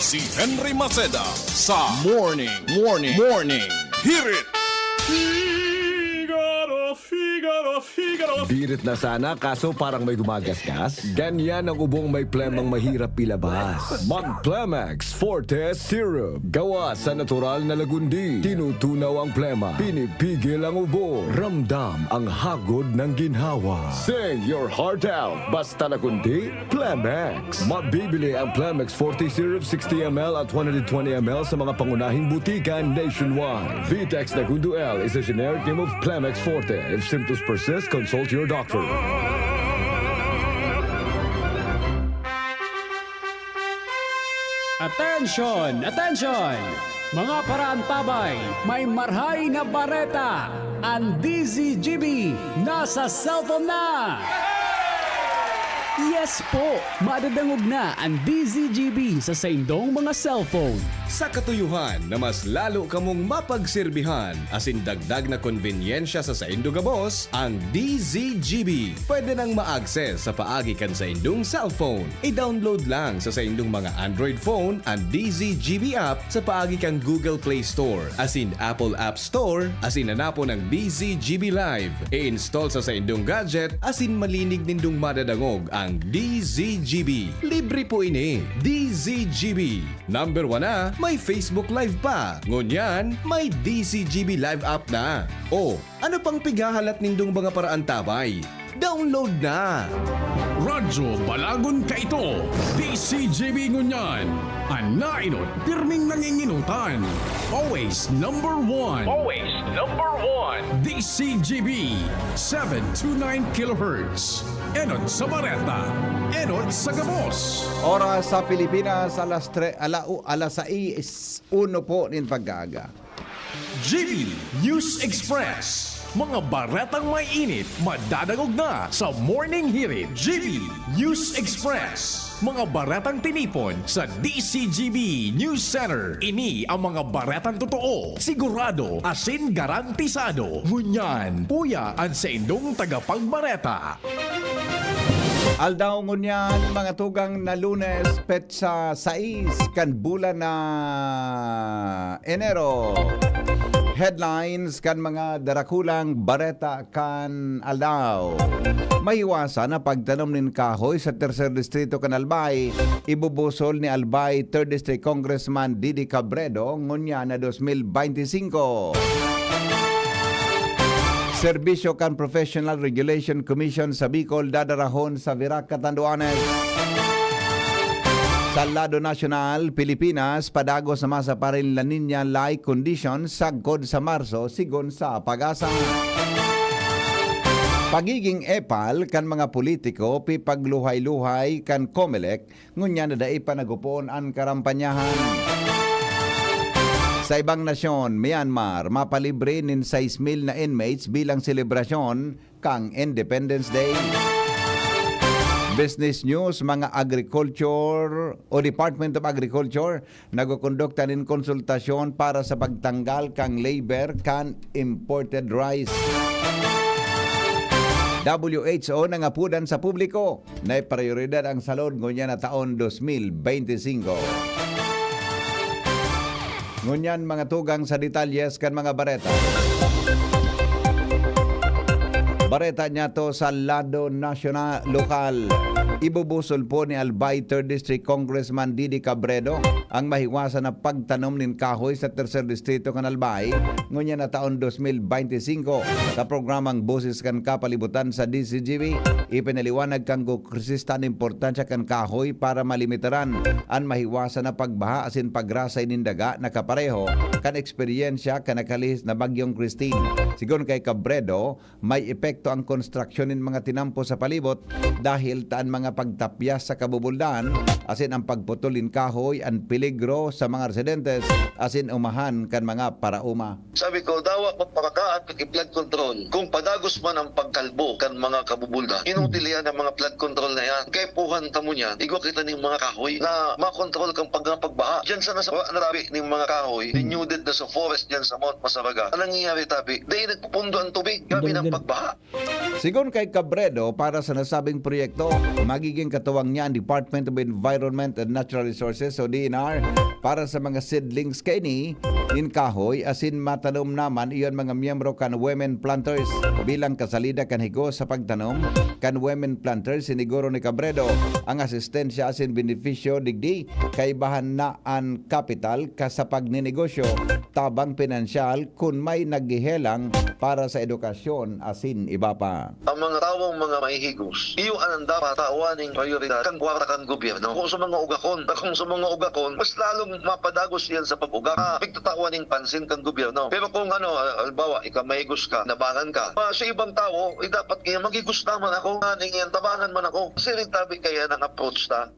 Si Henry Maceda sa Morning, Morning, Morning Hirit. Figaro, Figaro, Figaro. Birit na sana, kaso parang may gumagasgas. Ganyan ang ubong may plemang mahirap ilabas. Mag Plemex Forte Syrup. Gawa sa natural na lagundi. Tinutunaw ang plema. Pinipigil ang ubo. Ramdam ang hagod ng ginhawa. Sing your heart out. Basta lagundi, Plemex. Mabibili ang Plemex Forte Syrup sixty M L at one hundred twenty M L sa mga pangunahing butika nationwide. Vitex Nagundo L is a generic name of Plemex Forte. If symptoms persist, consult your doctor. Attention! Attention! Mga paraantabay, may marhay na bareta! Ang D Z G B nasa cellphone na! Yes po! Madadangog na ang D Z G B sa saindong mga cellphone. Sa katuyuhan na mas lalo kamong mapagserbihan, asin dagdag na konbenyensya sa saindo gabos, ang D Z G B pwede nang ma-access sa paagi kan saindong cellphone. I-download lang sa saindong mga Android phone ang D Z G B app sa paagi kan Google Play Store asin Apple App Store, asin hanapon ang D Z G B Live. I-install sa saindong gadget asin malinig nindong madadangog ang D Z G B. Libre po ini. D Z G B. Number one na, may Facebook Live pa. Ngunyan, may D Z G B Live app na. O, ano pang pighahalat nindong mga paraantabay? Download na! Radyo Balagon kaito, D Z G B ngunyan, an naenot pirming nanginginutan. Always number one. Always number one. D Z G B, seven two nine kilohertz. Enot sa bareta, enot sa gabos. Oras sa Pilipinas, alas tre-, ala-, alas sais uno po nin pag-aaga. G B News Express. Mga baretang may init, madadangog na sa Morning Hirit. G B News Express. Mga baretang tinipon sa D Z G B News Center. Ini ang mga baretang totoo, sigurado, asin garantisado. Ngunyan, uya an saindong tagapagbareta. Aldaw ngunyan, mga tugang, na Lunes, petsa sais kan bulan na Enero. Headlines kan mga darakulang bareta kan aldaw. Mahiwasan na pagtanom nin kahoy sa Tercer Distrito kan Albay, ibubusol ni Albay Third District Congressman Didi Cabredo ngunyan na dos mil beintisinko. Serbisyo kan Professional Regulation Commission sa Bicol dadarahon sa Virac, Catanduanes. Sa lado nasyonal, Pilipinas, padagos na masaparin La Niña-like conditions sagkod sa Marso, sigon sa PAGASA. Pagiging epal kan mga politiko, pipagluhay-luhay kan Comelec, ngunyan na dai pa nagupoon an karampanyahan. Sa ibang nasyon, Myanmar, mapalibre nin sais mil na inmates bilang selebrasyon kan Independence Day. Business News, mga agriculture o Department of Agriculture nagkukondukta nin konsultasyon para sa pagtanggal kan labor kan imported rice. W H O nangapodan sa publiko na prioridad ang salud ngunyan na taon dos mil beintisinko. Ngunyan, mga tugang sa detalyes kan mga bareta. Bareta niya to sa lado nasyonal, lokal. Ibubusol po ni Albay Third District Congressman Didi Cabredo ang mahiwasan na pagtanom nin kahoy sa Tercer Distrito kan Albay, ngunyan na taon dos mil beintisinko. Sa programang Boses kan Kapalibutan sa D Z G B, ipinaliwanag kan kongresista an importansya kan kahoy para malimitaran an mahiwasan na pagbaha asin pagrasay nin daga na kapareho kan eksperyensya kan nakalihis na Bagyong Christine. Sigon kay Cabredo, may epekto ang konstruksyon nin mga tinampo sa palibot dahil ta an mga pagtapyas sa kabubuldan asin ang pagputol nin kahoy an peligro sa mga residentes asin umahan kan mga paraoma. Sabi ko, "Dawa magparakaan kan i-flood control. Kung padagos man ang pagkalbo kan mga kabubuldan, inutil yan ang mga flood control na yan. Kaipuhan ta mo niyan, igwa kita ning mga kahoy na makontrol kan pag-, pagbaha." Diyan sana sa narabi ning mga kahoy, Hmm. denuded na sa forest diyan sa Mount Masaraga. Ang nangyayari, tabi, dahil nagpupundo ang tubig, grabe Ang ng galing. pagbaha. Sigon kay Cabredo, para sa nasabing proyekto, magiging katuwang niya ang Department of Environment and Natural Resources o D N R para sa mga seedlings kaini nin kahoy asin matanom naman iyon mga miyembro kan Women Planters. Bilang kasalida kan higos sa pagtanom kan Women Planters, siniguro ni Cabredo ang asistensya asin benepisyo digdi kaibahan na an kapital ka sa pagninegosyo, tabang pinansyal kun may naghehelang para sa edukasyon asin iba pa. Ang mga tawong mga mahihigos, iyo an dapat tawan ning prayoridad kan kwarta kan gobyerno. Kung sa mga ugakon, kung sa mga ugakon, mas lalong mapadagos iyan sa pag-ugak. Ah, pigtatawan ning pansin kan gobyerno. Pero kung ano, ah, halimbawa, ikaw mahigos ka, nabangan ka. Ah, sa ibang tawo, eh, dapat kaya maghigos naman ako, ah, ning yan, tabangan man ako. Siring tabi kaya ng approach ta.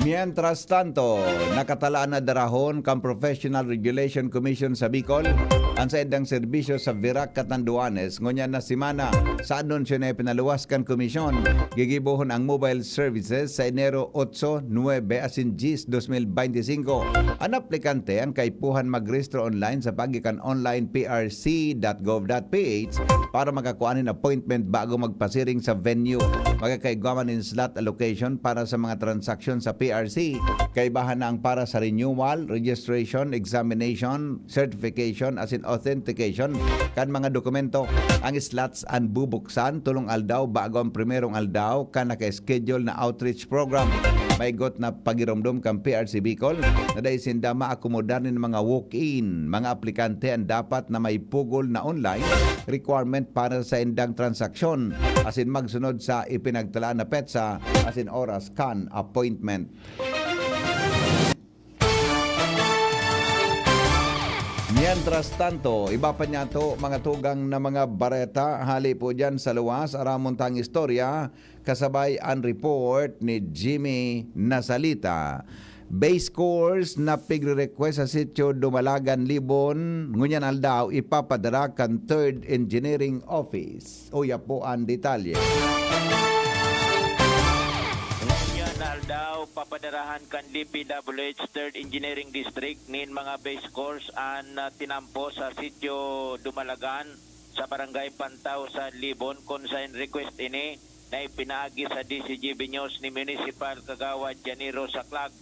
Mientras tanto, nakatalaan na darahon kan Professional Regulation Commission sa Bicol an saindang serbisyo sa Virac, Catanduanes, ngunyan na semana. Sa anunsyo na ipinaluwas kan komisyon, gigibohon ang mobile services sa Enero otso, nuebe asin dyes, dos mil beintisinko. An aplikante an kaipuhan magrehistro online sa paagi kan online P R C dot gov dot P H para makakua nin appointment bago magpasiring sa venue. Magkakaigwa man nin slot allocation para sa mga transaksyon sa P R C. Kaibahan na ang para sa renewal, registration, examination, certification asin authentication kan mga dokumento. Ang slots an bubuksan tolong aldaw bago ang primerong aldaw kan naka-schedule na outreach program. Maigot na pagiromdom kan P R C Bicol na dai sinda maakomodar nin mga walk-in. Mga aplikante an dapat na may pugol na online requirement para sa indang transaksyon asin magsunod sa ipinagtalaan na petsa asin oras kan appointment. Mientras tanto, iba pa niyato, mga tugang na mga bareta, hali po diyan sa luwas, aramon tang istorya, kasabay an report ni Jimmy Nasalita. Base course na pigre-request sa sitio Dumalagan, Libon, ngunyan aldaw ipapadara kan Third Engineering Office. Uya po an detalye. Ngunyan na aldaw, papadarahan kan D P W H Third Engineering District nin mga base course an, ah, tinampo sa sitio Dumalagan sa Barangay Pantaw sa Libon, kun saen request ini na ipinaagi sa D Z G B News ni Municipal Kagawad Janiro Saclag.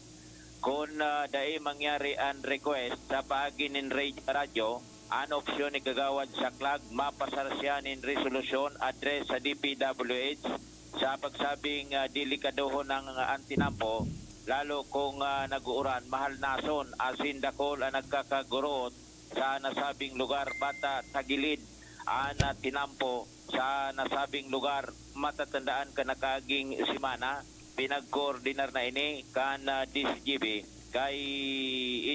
Kun, ah, dai mangyari an request sa paagi nin ra-, radyo, an opsyon ni Kagawad Saklag, mapasar siya nin resolusyon address sa D P W H sa pagsabing, ah, delikadohon ang, ah, an tinampo, lalo kung, ah, nag-uuran, mahalnason asin dakul an nagkakaguruot sa nasabing lugar. Bata tagilid an, ah, tinampo sa nasabing lugar. Matatandaan kan nakaaging semana, pinagkoordinar na ini kan, ah, D C G B kay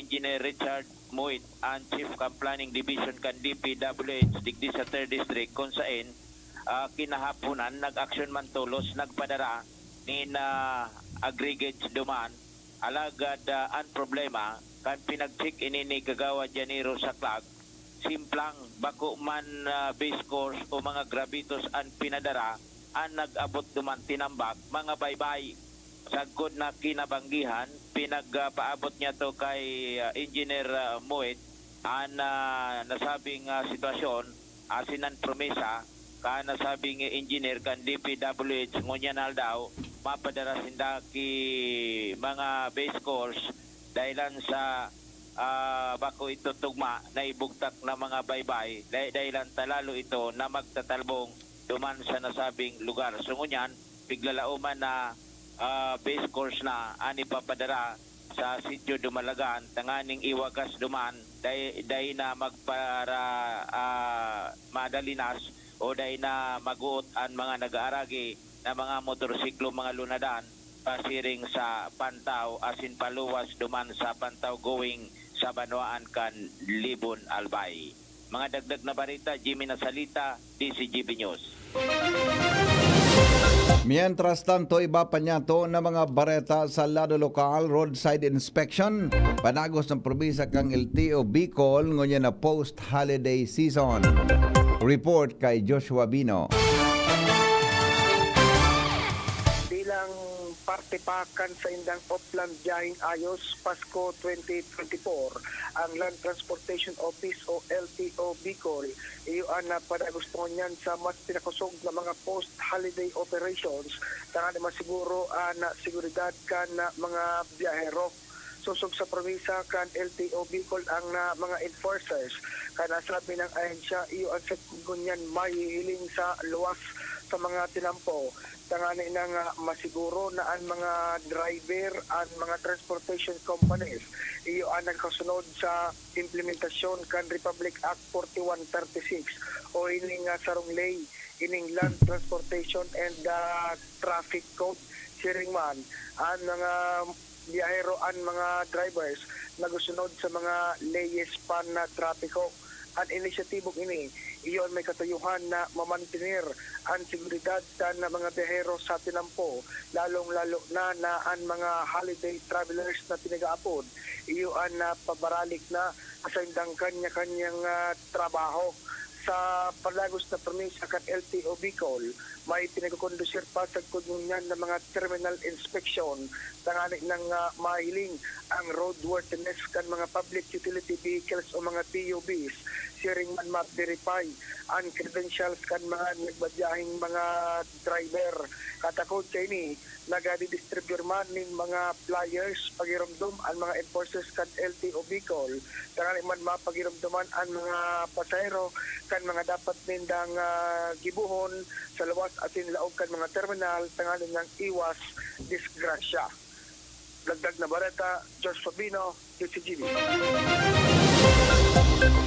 Engineer Richard Muit, ang Chief kan Planning Division kan D P W H digdi sa Third District, kun saen, ah, kinahaponan nag-aksyon man tolos, nagpadara nin, ah, aggregates duman. Alagad, ah, an problema, kan pinag-check ini ni Kagawad Janiro Saklag, simplang, bako man, ah, base course o mga gravitos an pinadara, an nag-abot duman tinambak, mga baybay. Sagkod na kinabanggihan, pinagpaabot niya to kay, ah, Engineer, ah, Muit, an, ah, nasabing, ah, sitwasyon, asin an promesa kan nasabing engineer kan D P W H ngunyan na aldaw, mapadara sinda ki mga base course dahilan sa, ah, bako ito tugma na ibugtak na mga baybay, dai-, dahilan ta lalo ito na magtatalbong duman sa nasabing lugar. So ngunyan, piglalaoman na, ah, base course na an ipapadara sa sitio Dumalagan tanganing iwagas duman, dai, dai na magpara-, ah, madalinas o dai na maguot an mga nag-aaragi na mga motorsiklo, mga lunadan, pasiring sa Pantaw asin paluwas duman sa Pantaw going sa banwaan kan Libon, Albay. Mga dagdag na bareta, Jimmy Nasalita, D C G B News. Mientras tanto, iba pa niyato na mga bareta sa lado lokal, roadside inspection, padagos ng probinsya kang L T O Bicol, ngunyan na post-holiday season. Report kay Joshua Bino. Bilang parte pa kan saindang Oplan Byaheng Ayos Pasko twenty twenty-four, ang Land Transportation Office o L T O Bicol, iyo an, ah, padagos pa ngunyan sa mas pinakosog na mga post-holiday operations tanganing masiguro an, ah, seguridad kan, ah, mga biyahero. Sosog sa promesa kan L T O Bicol ang, ah, mga enforcers, kan nasabi ng ahensya, iyo an sa ngunyan mahihiling sa luwas sa mga tinampo. Tanganing, ah, masiguro na an mga driver, an mga transportation companies, iyo an nagkasunod sa implementasyon kan Republic Act forty-one thirty-six o ining, ah, sarong ley, ining Land Transportation and, ah, Traffic Code. Siring man, an mga biyahero, an mga drivers nagsunod sa mga leyes pan na trapiko. An inisyatibong ini, iyo an may katuyuhan na mamantener an seguridad kan mga biyahero sa tinampo, lalong-lalo na, na an mga holiday travelers na pinag-aapod, iyo an napabaralik na sa indang kanya-kanyang, ah, trabaho. Sa padagos na promesa kan L T O Bicol, may pinagkukondusir pa sagkod ngunyan na mga terminal inspection tanganing, ah, mahiling ang roadworthiness kan mga public utility vehicles o mga P U Vs. Siring man ma-verify an credentials kan mga nagbabiyaheng mga driver. Katakod kaini, nagadidistribyor man nin mga flyers pagiromdom an mga enforcers kan L T O Bicol, tanganing man mapagiromdoman an mga pasahero kan mga dapat nindang, ah, gibohon sa luwas asin laog kan mga terminal tanganing nang iwas disgrasya. Dagdag na bareta, Josh Fabino, D C G B.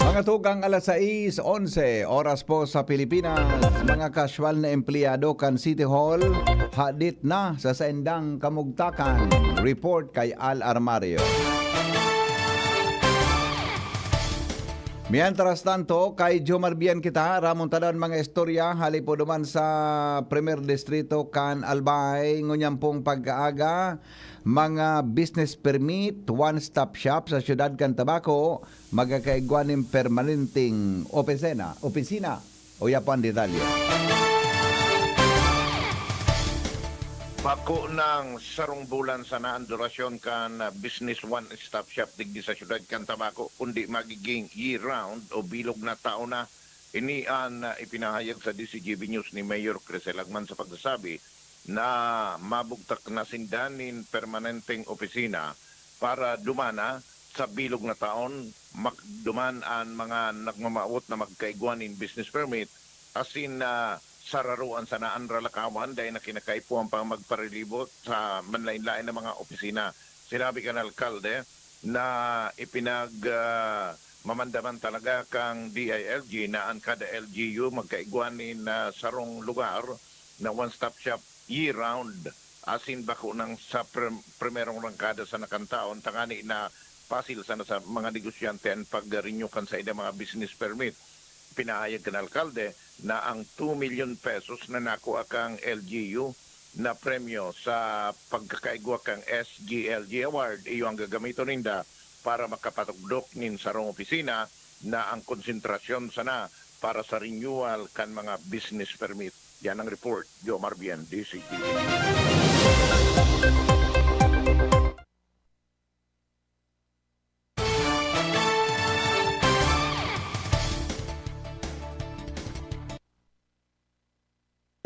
Mga tugang, alas sais onse, oras po sa Pilipinas. Mga casual na empleyado kan City Hall, hadit na sa saindang kamugtakan. Report kay Al Armario. Mientras tanto, kay Jomar Bian kita, ramon ta daw an mga istorya, hali po duman sa Primer Distrito kan Albay, ngunyan pong pagkaaga, mga business permit, one-stop shop sa siyudad kan Tabaco, magkakaigwa nin permanenteng opisina, opisina. Uya po an detalye. Bako nang sarong bulan sana an durasyon kan, ah, Business One Stop Shop digdi sa siyudad kan Tabaco, kundi magiging year-round o bilog na taon na. Ini an, ah, ipinahayag sa D C G B News ni Mayor Crisel Agman sa pagsasabi na mabugtak na sinda nin permanenteng opisina para dumana sa bilog na taon, mak-, duman an mga nagmamawot na magkaigwa nin business permit, asin, ah, sararoan sana an ralakawan, dai na kinakaipuhan pang magparelibo sa manlaen-laen na mga opisina. Sinabi kan alkalde na ipinag, ah, mamandaman talaga kang D I L G na an kada L G U magkaigwa nin, ah, sarong lugar na one-stop shop year-round, asin bako nang sa prim-, primerong rangkada sana kan taon, tangani na pasil sana sa mga negosyante an pag-renew kan saindang mga business permit. Pinahayag kan alkalde na ang two million pesos na nakua kang L G U na premyo sa pagkakaigwa kang S G L G Award, iyo ang gagamiton ninda para makapatugdok nin sarong opisina na ang konsentrasyon sana para sa renewal kan mga business permit. Yan ang report, Jomar Bien, D C T V.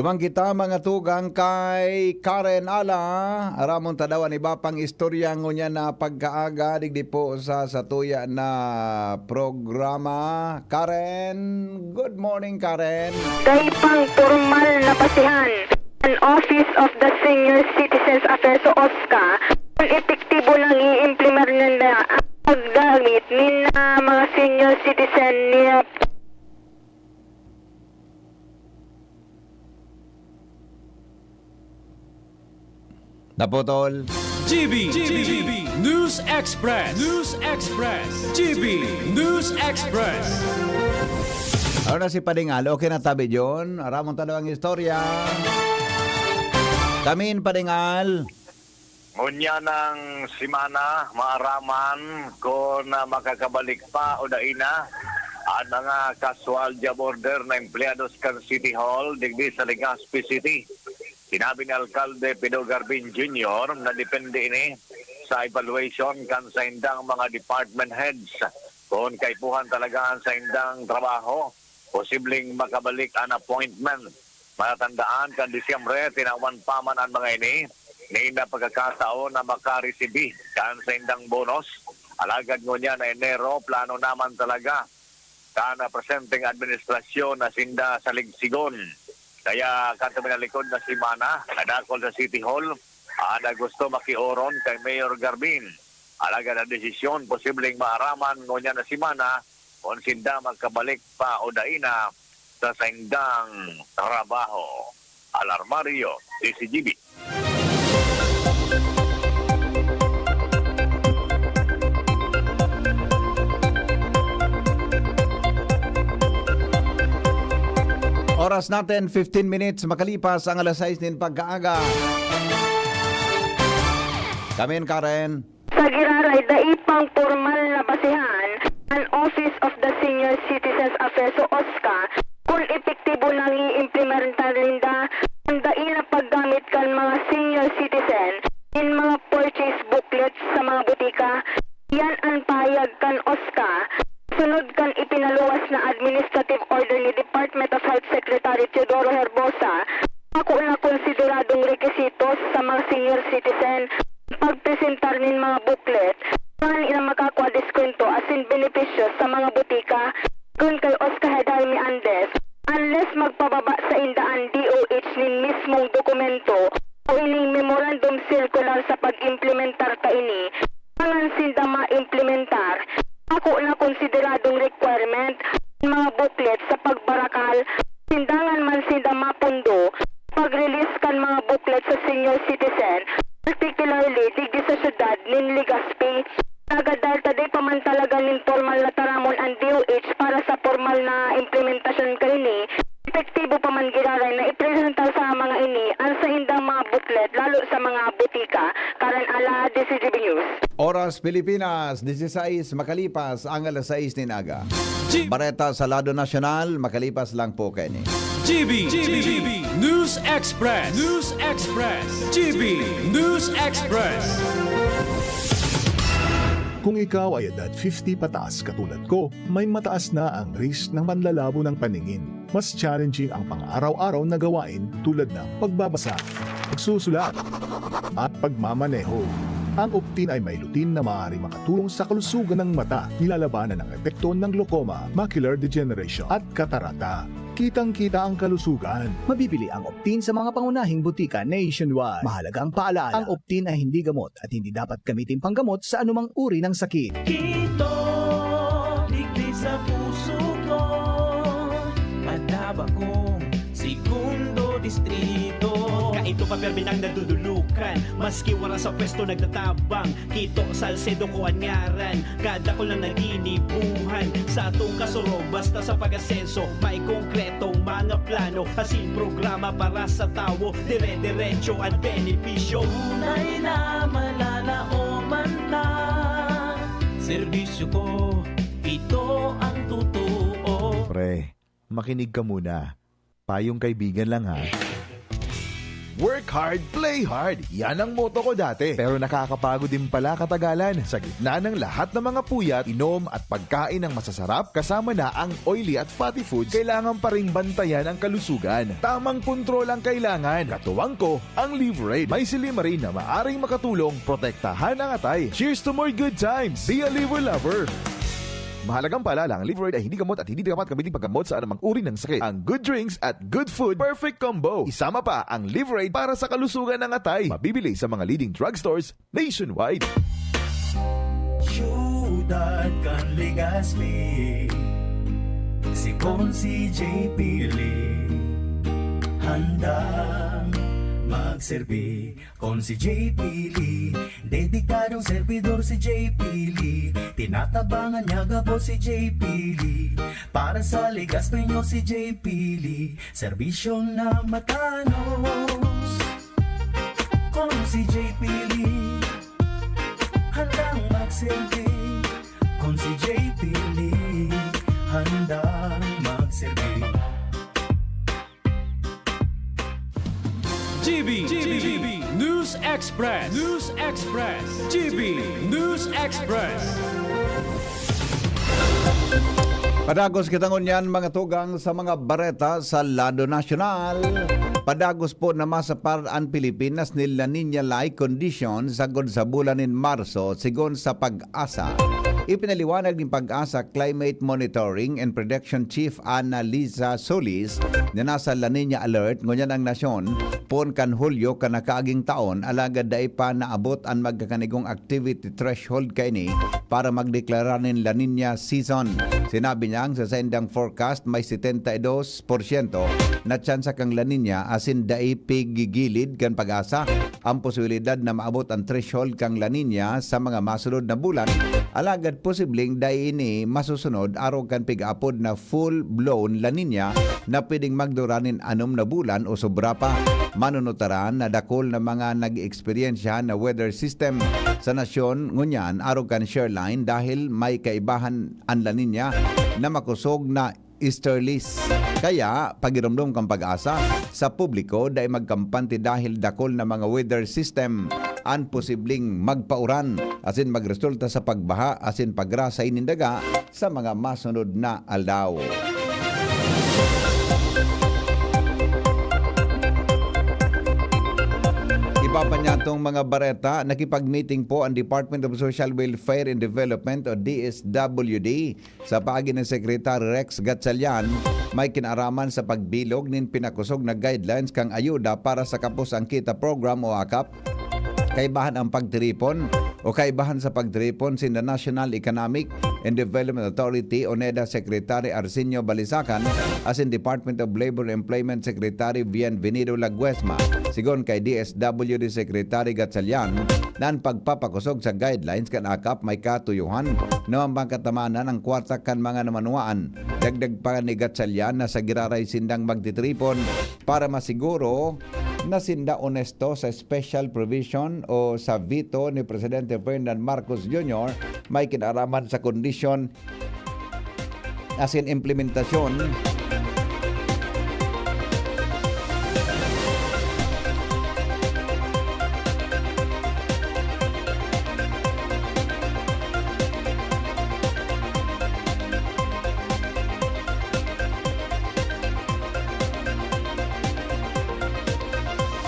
Duman kita, mga tugang, kay Karen Ala. Aramon ta daw an iba pang istorya ngunyan na pagkaaga digdi po sa satuya na programa. Karen, good morning, Karen. Dai pang pormal na basehan an Office of the Senior Citizens Affairs o OSCA kung epektibo nang i-implementar ninda ang paggamit nin, ah, mga senior citizen ni Naputol. G B, G B, News Express, News Express, G B, News Express. Ano na si Padingal? Okay na tabi, John? Aramon ta daw ang istorya. Kamin, Padingal. Ngunyan na semana, maaraman kun makakabalik pa o dai na an mga casual job order na empleyados kan City Hall digdi sa Legazpi City. Sinabi ni Alkalde Pido Garbin Junior na depende ini sa evaluation kan saindang mga department heads kun kaipuhan talaga an saindang trabaho, posibleng makabalik an appointment. Matatandaan, kan Disyembre, tinawan pa man an mga ini nin pagkakataon na makaresibi kan saindang bonus. Alagad ngunyan na Enero, plano naman talaga kan presenteng administrasyon na sinda saligsigon. Kaya kan minalikod na semana, nadakol sa City Hall an gusto makioron kay Mayor Garbin. Alagad an desisyon posibleng maaraman ngunyan na semana kun sinda magkabalik pa o dai na sa saindang trabaho. Alarmario, D C G B. Oras natin, fifteen minutes makalipas ang alas sais nin pagkaaga. Kamin, Karen. Sa giraray, dai pang pormal na basehan an Office of the Senior Citizens Affairs o OSCA kun epektibo nang i-implementar ninda an dai na paggamit kan mga senior citizen nin mga purchase booklets sa mga butika. Iyan an pahayag kan OSCA sunod kan ipinaluwas na administrative order ni Department of Health Secretary Teodoro Herbosa, bako na konsideradong rekisito sa mga senior citizen ang pagpresentar nin mga booklet tanganing makakua deskwento asin benepisyo sa mga butika. Kun kay OSCA Head Jaime Andes, unless magpababa sainda an D O H nin mismong dokumento o ining memorandum circular sa pag-implementar ta ini, dangan sinda maimplementar. Bako na konsideradong requirement an mga booklet sa pagbarakal, asin dangan man sinda mapondo sa pag-release kan mga booklet sa senior citizen, particularly digdi sa syudad nin Legazpi. Alagad dahil ta dai pa man talaga nin pormal na taramon an D O H para sa pormal na implementasyon kaini, epektibo pa man giraray na ipresentar sa mga ini an saindang mga booklet, lalo sa mga butika. Karen Ala, D C G B News. Oras Pilipinas, disisais makalipas ang alas sais nin aga. G- Bareta sa lado nasyonal, makalipas lang po kaini. G B, G B, News Express, News Express, G B, News Express. Kung ikaw ay edad fifty pataas katulad ko, may mataas na ang risk ng panlalabo ng paningin. Mas challenging ang pang-araw-araw na gawain tulad ng pagbabasa, pagsusulat, at pagmamaneho. Ang Optin ay may lutein na maaaring makatulong sa kalusugan ng mata. Nilalabanan ang epekto ng glaucoma, macular degeneration, at katarata. Kitang-kita ang kalusugan. Mabibili ang Optin sa mga pangunahing butika nationwide. Mahalagang paalala, ang Optin ay hindi gamot at hindi dapat gamitin panggamot sa anumang uri ng sakit. Kito, digdi sa puso ko, madaba kong segundo distrito. Kaito pa, permi nang nadudulukan, maski wala sa pwesto nagtatabang. Kito, Salcedo ko an ngaran, kadakul na naginibuhan. Sa atong kasurog, basta sa pag-asenso, may konkretong mga plano, asin programa para sa tawo, dire-diretso an benepisyo. Tunay na malalaoman ta, serbisyo ko, ito ang totoo. Pre, makinig ka muna. Payong kaibigan lang, ha. Work hard, play hard. Yan ang motto ko dati. Pero nakakapagod din pala katagalan. Sa gitna ng lahat ng mga puyat, inom at pagkain ng masasarap, kasama na ang oily at fatty foods, kailangan pa ring bantayan ang kalusugan. Tamang kontrol ang kailangan. Katuwang ko, ang Liverade. May silymarin na maaring makatulong protektahan ang atay. Cheers to more good times! Be a Liver Lover! Mahalagang paalala, ang Liverade ay hindi gamot at hindi dapat gamitin paggamot sa anumang uri ng sakit. Ang good drinks at good food, perfect combo. Isama pa ang Liverade para sa kalusugan ng atay. Mabibili sa mga leading drugstores nationwide. Siyudad kan Legazpi, si Consi J P Lee, handang magserbi. Consi J P Lee, dedikadong servidor si J P Lee. Tinatabangan niya gabos si J P Lee. Para sa Legazpeño si J P Lee, serbisyong namatanos. Consi J P Lee, handang magserbi. Consi J P Lee, handang magserbi. G B, G B, News Express, News Express, G B News Express. Padagos kita ngunyan, mga tugang, sa mga bareta sa lado nasyonal. Padagos po na masapar an Pilipinas nin La Niña-like condition sagkod sa bulan nin Marso, sigon sa PAGASA. Ipinaliwanag nin PAGASA Climate Monitoring and Prediction Chief Annalisa Solis na nasa La Niña alert ngunyan ang nasyon poon kan Hulyo kan nakaaging taon, alagad dai pa naabot an magkakanigong activity threshold kaini para magdeklara nin La Niña season. Sinabi niyang sa saindang forecast, may setenta y dos porsyento na tsansa kan La Niña, asin dai pigigilid kan PAGASA ang posibilidad na maabot ang threshold kan La Niña sa mga masunod na bulan, alagad posibleng dai ini masusunod arog kan pig-aapod na full-blown La Niña na pwedeng magdura nin anom na bulan o sobra pa. Manunutaran na dakul na mga nag-eeksperyensya na weather system sa nasyon ngunyan arog kan Share Line dahil may kaibahan an La Niña na makosog na easterlies. Kaya, pagiromdom kan PAGASA sa publiko, dai magkampante dahil dakul na mga weather system an posibleng magpauran asin magresulta sa pagbaha asin pagrasay nin daga sa mga masunod na aldaw. Iba pa niyatong mga bareta, nakipag-meeting po ang Department of Social Welfare and Development o D S W D sa paagi ni Secretary Rex Gatchalian, may kinaraman sa pagbilog nin pinakosog na guidelines kan ayuda para sa Kapos ang Kita Program o akap. Kaibahan ang pagtiripon o kaibahan sa pagtiripon sinda National Economic and Development Authority o NEDA Secretary Arsenio Balisacan asin Department of Labor and Employment Secretary Bienvenido Laguesma. Sigon kay D S W D Secretary Gatchalian, na an pagpapakosog sa guidelines kan akap may katuyohan na mapagkatamanan ang kwarta kan mga namanwaan. Dagdag pa ni Gatchalian na sa giraray sindang magtitiripon para masiguro na sinda onesto sa special provision o sa veto ni Presidente Ferdinand Marcos Junior may kinaraman sa kondisyon asin implementasyon.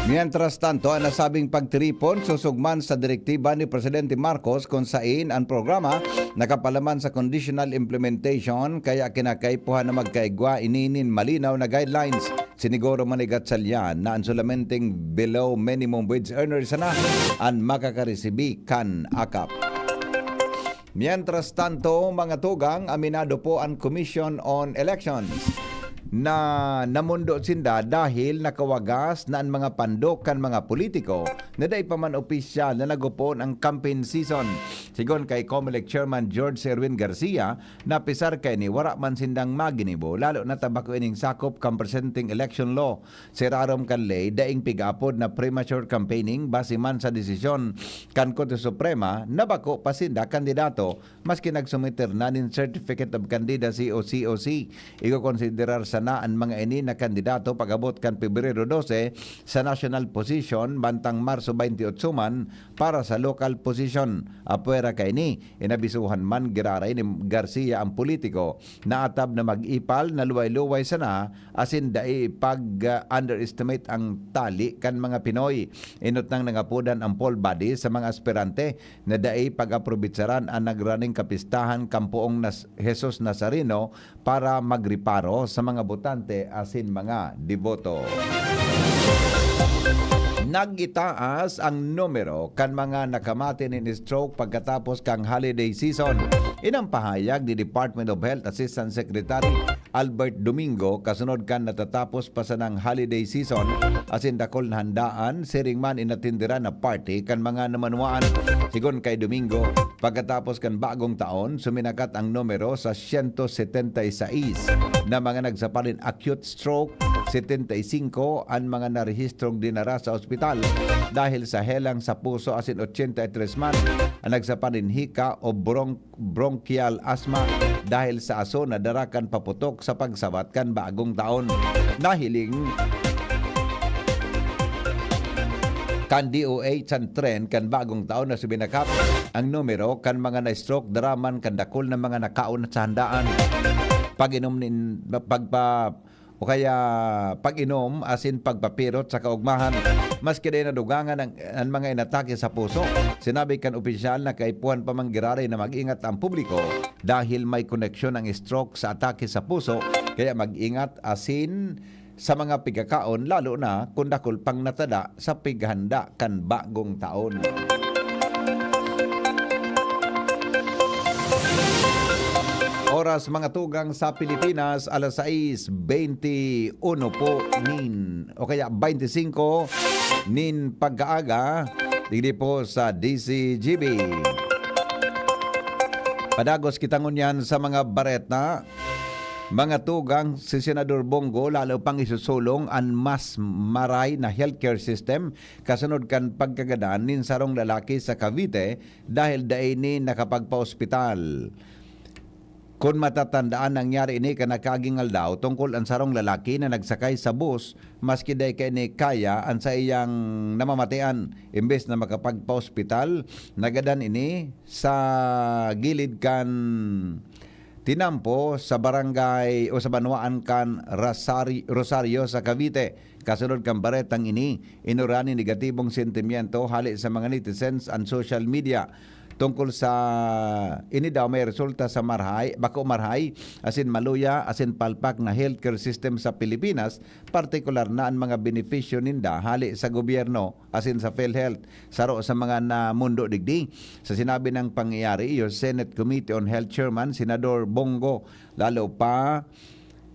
Mientras tanto, ang nasabing pagtiripon susog man sa direktiba ni Presidente Marcos kung sain ang programa nakapalaman sa conditional implementation, kaya kinakaipuhan na magkaigwa ini nin malinaw na guidelines. Siniguro man ni Gatchalian na ang solamenteng below minimum wage earner sana an makakaresibi kan akap. Mientras tanto, mga tugang, aminado po ang Commission on Elections na namundo sinda dahil nakawagas na an mga pandok kan mga politiko na dai pa man opisyal na nagupon ang campaign season. Sigon kay Comelec Chairman George Erwin Garcia, napisar kaini wara man sindang maginibo, lalo na ta bako ining sakop kan presenteng election law. Sa irarom kan ley, daing pig-aapod na premature campaigning base man sa desisyon kan Korte Suprema na bako pa sinda kandidato, maski nagsumiter na nin Certificate of Candidacy o C O C. Ikokonsiderar sana an mga ini na kandidato pag-abot kan Pebrero dose sa national position, mantang Marso twenty-eight man para sa local position. Apwera kaini, inabisuhan man giraray ni Garcia ang politiko na atab na mag-ipal na luway-luway sana asin dai pag-underestimate ang tali kan mga Pinoy. Enot nang nangapodan ang poll body sa mga aspirante na dai pag-aprobetsaran an nagraning kapistahan kan poong Nas-, Jesus Nazareno para magreparo sa mga botante asin mga deboto. Nag-itaas ang numero kan mga nakamati nin stroke pagkatapos kan holiday season. Ini an pahayag ni Department of Health Assistant Secretary Albert Domingo kasunod kan natatapos pa sanang holiday season asin dakul na handaan, siring man inatenderan na party kan mga namanwaan. Sigon kay Domingo, pagkatapos kan bagong taon, suminakat ang numero sa siyento setenta y seis na mga nagsapa nin acute stroke, setenta y singko an mga narehistrong dinara sa ospital dahil sa helang sa puso asin ochenta y tres man ang nagsapa nin hika o bron-, bronchial asthma dahil sa aso na dara kan paputok sa pagsabat kan bagong taon. Nahiling kan D O H an trend kan bagong taon na suminakat ang numero kan mga na-stroke dara man kan dakul na mga nakaon sa handaan, pag-inom nin, pagpa-, o kaya pag-inom asin pagpapirot sa kaugmahan. Maski dai nadugangan ang, ang mga inatake sa puso, sinabi kan opisyal na kaipuhan pa man giraray na mag-ingat ang publiko dahil may koneksyon ang stroke sa atake sa puso, kaya mag-ingat asin sa mga pigkakaon, lalo na kun dakul pang natada sa pighanda kan bagong taon. Oras, mga tugang, sa Pilipinas, alas sais bente uno po nin, o kaya bente singko nin pagkaaga, digdi po sa D Z G B. Padagos kita ngunyan sa mga bareta. Mga tugang, si Senador Bong Go lalo pang isusulong an mas maray na healthcare system kasunod kan pagkagadan nin sarong lalaki sa Cavite dahil dai ini nakapagpa-ospital. Kun matatandaan, nangyari ini kan nakaaging aldaw tungkol an sarong lalaki na nagsakay sa bus, maski dai kaini kaya an saiyang namamatean. Imbes na makapagpa-ospital, nagadan ini sa gilid kan tinampo sa barangay o sa banwaan kan Rosari-, Rosario sa Cavite. Kasunod kan baretang ini, inurani negatibong sentimiento hale sa mga netizens an social media tungkol sa ini daw may resulta sa marhay, bako marhay, asin maluya, asin palpak na healthcare system sa Pilipinas, partikular na an mga benepisyo ninda hale sa gobyerno asin sa PhilHealth. Saro sa mga namundo digdi, sa sinabi ng pangyayari, iyo Senate Committee on Health Chairman, Senador Bong Go, lalo pa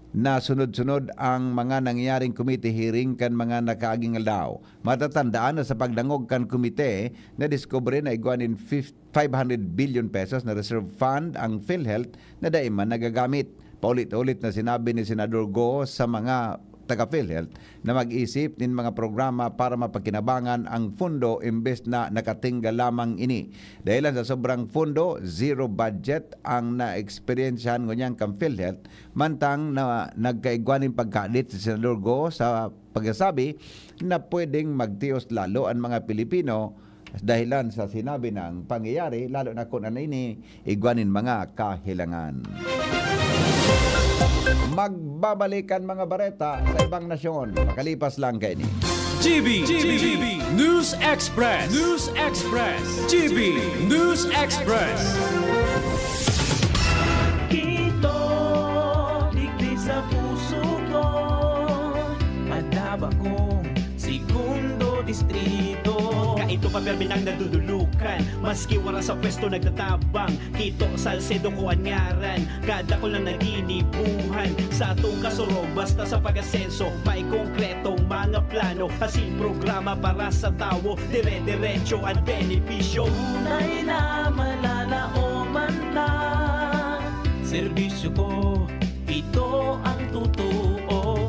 na sunod-sunod ang mga nangyaring committee hearing kan mga nakaaging aldaw. Matatandaan na sa pagdangog kan komite, nadiskubre na igwa nin fif-, five hundred billion pesos na reserve fund ang PhilHealth na dai man nagagamit. Paulit-ulit na sinabi ni Senador Go sa mga taga PhilHealth na mag-isip nin mga programa para mapakinabangan ang pondo imbes na nakatingga lamang ini. Dahilan sa sobrang pondo, zero budget ang naeksperyensyahan ngunyan kan PhilHealth, mantang na nagkaigwa nin pagkahadit si Senador Go sa pagsasabi na pwedeng magtios lalo an mga Pilipino dahilan sa sinabi nang pangyayari, lalo na kun ano ini igwa nin mga kahilangan. Magbabalik an mga bareta sa ibang nasyon makalipas lang kaini. G B, G B, News Express, News Express, G B News Express. Kito, digdi sa puso ko, Panaba kong segundo distrito. Kaito pa permi nang nadudulukan, maski wala sa pwesto nagtatabang. Kito Salcedo ko an ngaran, kadakul na naginibuhan. Sa atong kasurog, basta sa pag-asenso, may konkretong mga plano. Asin programa para sa tawo, dire-diretso an benepisyo. Tunay na malalaoman ta, serbisyo ko, ito ang totoo.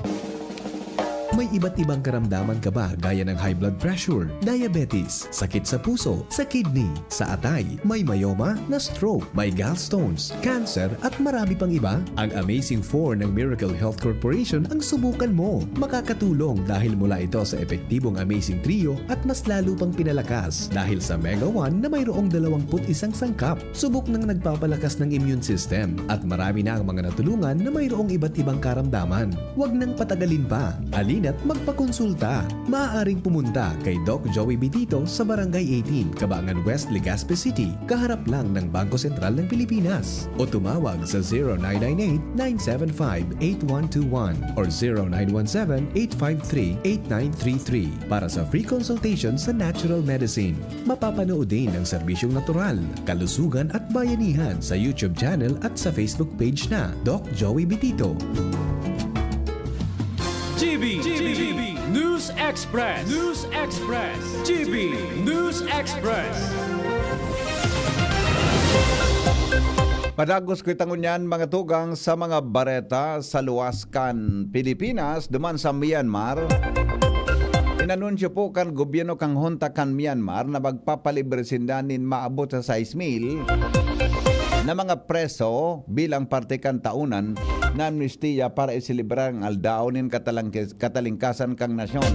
May iba't ibang karamdaman ka ba gaya ng high blood pressure, diabetes, sakit sa puso, sa kidney, sa atay, may myoma, na-stroke, may gallstones, cancer, at marami pang iba? Ang Amazing four ng Miracle Health Corporation ang subukan mo. Makakatulong dahil mula ito sa epektibong Amazing Trio at mas lalo pang pinalakas dahil sa Mega one na mayroong dalawampu't isang sangkap. Subok nang nagpapalakas ng immune system at marami na ang mga natulungan na mayroong iba't ibang karamdaman. Huwag nang patagalin pa. Halina't magpakonsulta. Maaaring pumunta kay Doc Joey Bitito sa Barangay eighteen, Cabangan West, Legazpi City, kaharap lang ng Bangko Sentral ng Pilipinas. O tumawag sa zero nine nine eight, nine seven five, eight one two one or zero nine one seven, eight five three, eight nine three three para sa free consultation sa natural medicine. Mapapanood din ang serbisyong natural, kalusugan at bayanihan sa YouTube channel at sa Facebook page na Doc Joey Bitito. G B, G B, News Express, News Express, G B News Express. Padagos ko ito ngunyan, mga tugang, sa mga bareta sa luwas kan Pilipinas. Duman sa Myanmar, inanunsyo po kan gobyerno kan hunta kan Myanmar na magpapalibre sinda nin maabot sa sais mil na mga preso bilang parte kan taonan na amnestiya para iselebrar ang aldaw nin katalangkis- katalingkasan kan nasyon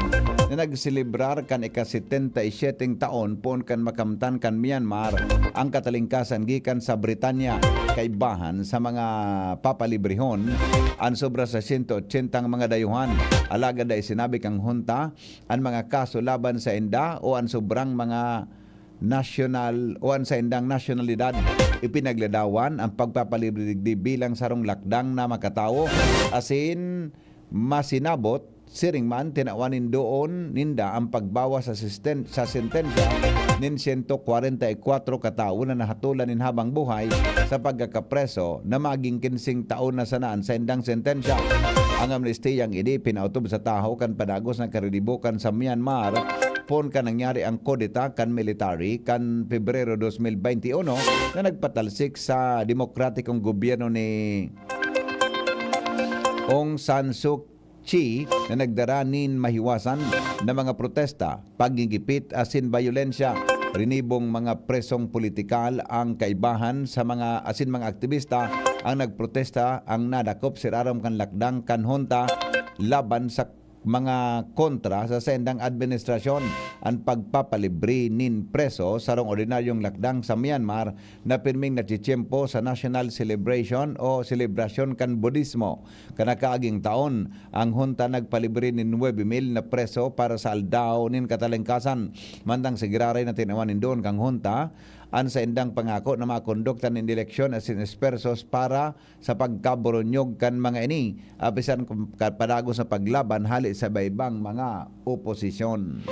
na nagselebrar kan ika-setenta y siete taon poon kan makamtan kan Myanmar ang katalingkasan gikan sa Britanya. Kaibahan sa mga papalibrehon, an sobra sa sento otsenta ang mga dayuhan. Alagad dai sinabi kan hunta an mga kaso laban sainda o an sobrang mga nasyonal o an saindang nasyonalidad. Ipinagladawan ang pagpapalibre digdi bilang sarong lakdang na makatawo asin masinabot. Siring man, tinawan nin doon ninda ang pagbawas sa sisten-, sa sentensya nin sento kwarenta y kwatro katawo na nahatolan nin habang buhay sa pagkakapreso na magin kinseng taon na sana an saindang sentensya. Ang amnestiyang ini pinautob sa tahaw kan padagos na kariribukan sa Myanmar poon kan nangyari ang kudeta kan military kan Pebrero dos mil baynte uno na nagpatalsik sa demokratikong gobyerno ni Aung San Suu Kyi na nagdara nin mahiwasan na mga protesta, pagngigipit asin bayolensya. Rinibong mga presong politikal ang kaibahan sa mga asin mga aktibista ang nagprotesta ang nadakop sa irarom kan lakdang kan hunta laban sa mga kontra sa saindang administrasyon. An pagpapalibre nin preso sarong ordinaryong lakdang sa Myanmar na pirming natsitsyempo sa national celebration o selebrasyon kan Budismo. Kan nakaaging taon, ang hunta nagpalibre nin nuebe mil na preso para sa Aldaw nin Katalingkasan. Mantang sa giraray na tinawan nin doon kan hunta an saindang pangako na makondukta nin eleksyon asin espersos para sa pagkaburunyog kan mga ini, apisan kan padagos na paglaban hali sa iba-ibang mga oposisyon.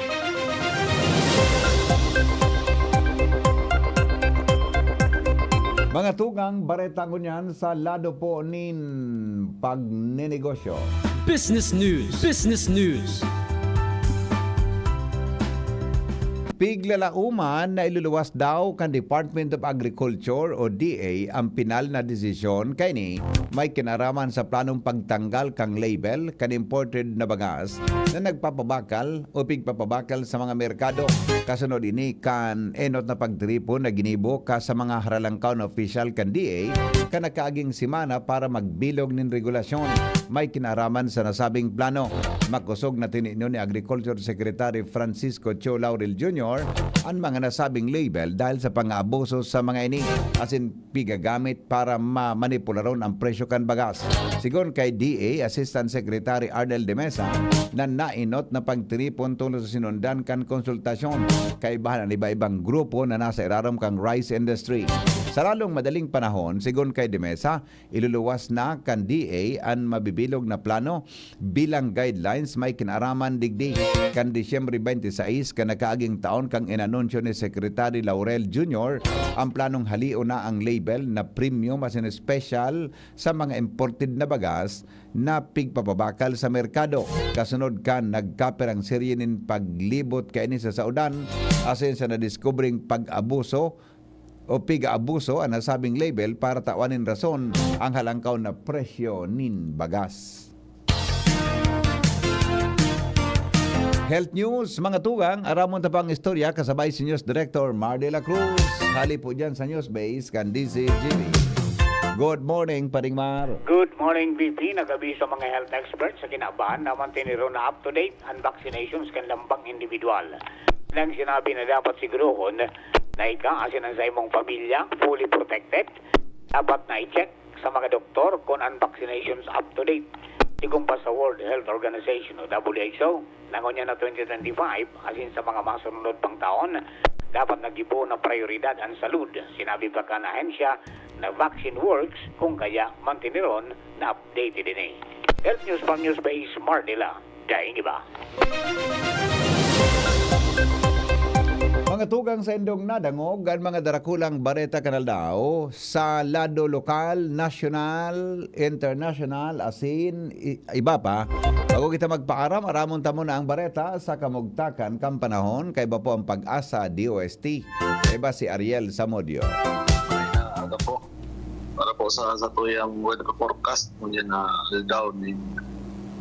Mga tugang, bareta ngunyan sa lado po nin pagnenegosyo. Business News. Business News. Piglalauman na iluluwas daw kan Department of Agriculture o D A ang pinal na desisyon kaini may kinaraman sa planong pagtanggal kan label kan imported na bagas na nagpapabakal o pigpapabakal sa mga merkado. Kasunod ini kan enot na pagtiripon na ginibo ka sa mga haralangkaw na opisyal kan D A kan nakaaging semana para magbilog nin regulasyon may kinaraman sa nasabing plano. Makosog na tininon ni Agriculture Secretary Francisco Cho Laurel Junior an mga nasabing label dahil sa pang-aabuso sa mga ini, asin pigagamit para ma-, manipularon ang presyo kan bagas. Sigon kay D A Assistant Secretary Arnel de Mesa, na nainot na pagtiripon tolos sa sinundan kan konsultasyon, kaibahan an iba-ibang grupo na nasa irarom kan rice industry. Sa lalong madaling panahon, sigon kay de Mesa, iluluwas na kan D A an mabibilog na plano bilang guidelines may kinaraman digdi. Kan Disyembre twenty-six kan nakaaging taon, kan inanunsyo ni Secretary Laurel Junior, ang planong halion na ang label na premium asin special sa mga imported na bagas na pigpapabakal sa merkado. Kasunod kan nagkapirang serye nin paglibot kaini sa saodan asin sa nadiskubreng pag-abuso o pig-aabuso an nasabing label para tawan nin rason ang halangkaw na presyo nin bagas. Health News, mga tugang, aramon ta pang istorya kasabay si News Director Mar de la Cruz. Hali po dyan sa News Base kan D Z G B. Good morning, Paring Mar. Good morning, B P. Nag-abiso mga health experts sa kinaban na mantiniron na up to date ang vaccinations kan lambang individual. Nang sinabi na dapat siguruhon na ika asin ang sa imong pamilya fully protected, dapat na i-check sa mga doktor kung ang vaccinations up to date. Sigon pa sa World Health Organization o W H O, na ngunyan na twenty twenty-five, asin sa mga masunod pang taon, dapat nagibo na prioridad ang salud. Sinabi pa kan ahensya na vaccine works, kung kaya mantiniron na updated ini. Health News from News Base, Mar de la, daing iba. Mga tugang, sa indong nadangog an mga darakulang bareta kan aldaw, sa lado lokal, nasyonal, internasyonal, asin i-, iba pa. Bago kita magpaaram, aramon ta muna ang bareta sa kamugtakan kan panahon, kaiba po ang Pag-asa D O S T. Kaiba si Ariel Zamudio. Aga po. Para po sa satuyang weather forecast, ngunyan na aldaw nin,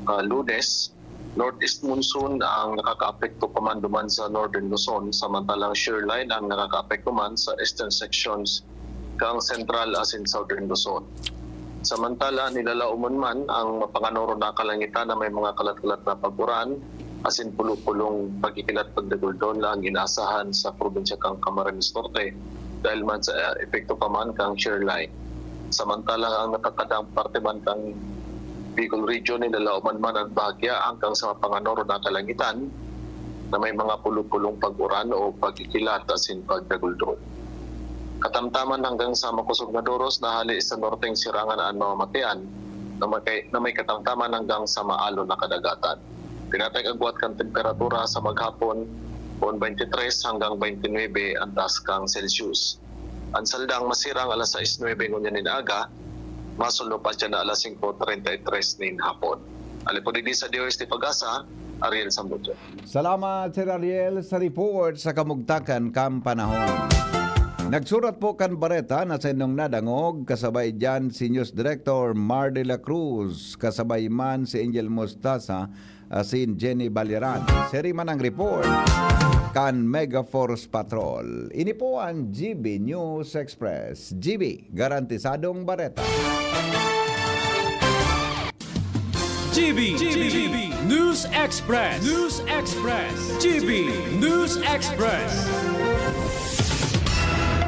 ah, Lunes, northeast monsoon ang nakakaapekto pa man duman sa Northern Luzon, samantalang shear line ang nakakaapekto man sa eastern sections kan Central asin Southern Luzon. Samantala, nilalaoman man ang mapanganoron na kalangitan na may mga kalat-kalat na pag-uran, asin pulo-pulong pagkikilat pagdaguldon na ang inaasahan sa probinsya kan Camarines Norte, dahil man sa, ah, epekto pa man kan shear line. Samantala, ang nakakadang parte man kan Bicol Region, nilalaoman man an bahagya hanggang sa mapanganoron na kalangitan na may mga pulo-pulong pag-uran o pagkikilat asin pagdaguldon. Katamtaman hanggang sa makosog na doros na hale sa norteng sirangan an mamamatean na may, na may katamtaman hanggang sa maalon na kadagatan. Pinatay agwat kan temperatura sa maghapon, kun twenty-three hanggang twenty-nine ang taas kan Celsius. An saldang masirang alas sais nuebe ngunyan nin aga, masulno pa siya na alas singko treinta y tres nin hapon. Hali po digdi sa D O S T Pag-asa, Ariel Sambucho. Salamat, Sir Ariel, sa report sa kamugtakan kan panahon. Nagsurat po kan bareta na sa inyong nadangog, kasabay dyan si News Director Mar de la Cruz, kasabay man si Angel Mostaza, asin Jenny Baliran. Siri man ang report kan Mega Force Patrol. Ini po ang G B News Express. G B, garantisadong bareta. G B, G B, News Express, News Express, G B News Express.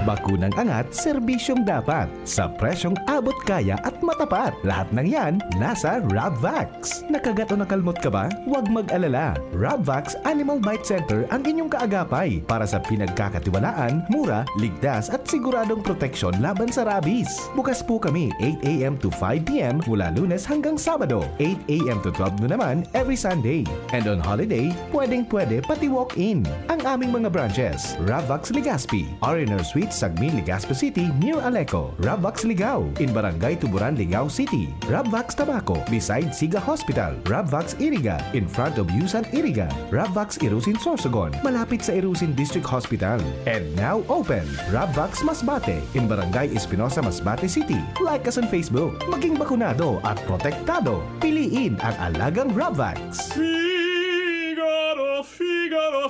Bakunang angat, serbisyong dapat, sa presyong abot kaya at matapat. Lahat ng yan, nasa Rabvax. Nakagat o nakalmot ka ba? Huwag mag-alala. Rabvax Animal Bite Center ang inyong kaagapay para sa pinagkakatiwalaan, mura, ligtas at siguradong proteksyon laban sa rabies. Bukas po kami eight a m to five p m mula Lunes hanggang Sabado, eight a m to twelve noon naman every Sunday. And on holiday, pwedeng-pwede pati walk-in. Ang aming mga branches, Rabvax Legazpi, R and R Suite, Sagmin, Legazpi City, near Aleco. Rabvax Ligao, in Barangay Tuburan, Ligao City. Rabvax Tabaco, beside Siga Hospital. Rabvax Iriga, in front of Yusan Iriga. Rabvax Irusin, Sorsogon, malapit sa Irusin District Hospital. And now open, Rabvax Masbate, in Barangay Espinosa, Masbate City. Like us on Facebook. Maging bakunado at protektado. Piliin ang alagang Rabvax. Figaro, Figaro.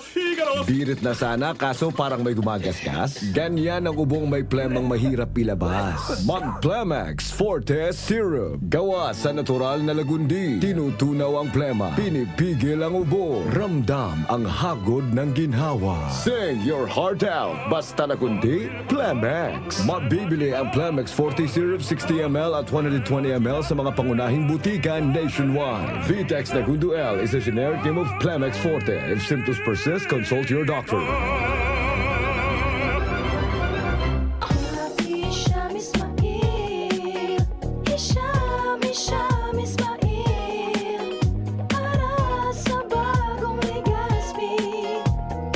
Birit na sana, kaso parang may gumagasgas. Ganyan ang ubong may plemang mahirap ilabas. Mag Plemex Forte Syrup. Gawa sa natural na lagundi. Tinutunaw ang plema. Pinipigil ang ubo. Ramdam ang hagod ng ginhawa. Sing your heart out. Basta lagundi, Plemex. Mabibili ang Plemex Forte Syrup sixty M L at one hundred twenty M L sa mga pangunahing butika nationwide. Vitex Nagundo L is a generic name of Plemex Forte. If symptoms persist, consult your doctor. Hisham Ismail, Hisham, Hisham Ismail, para sa bagong Legazpi.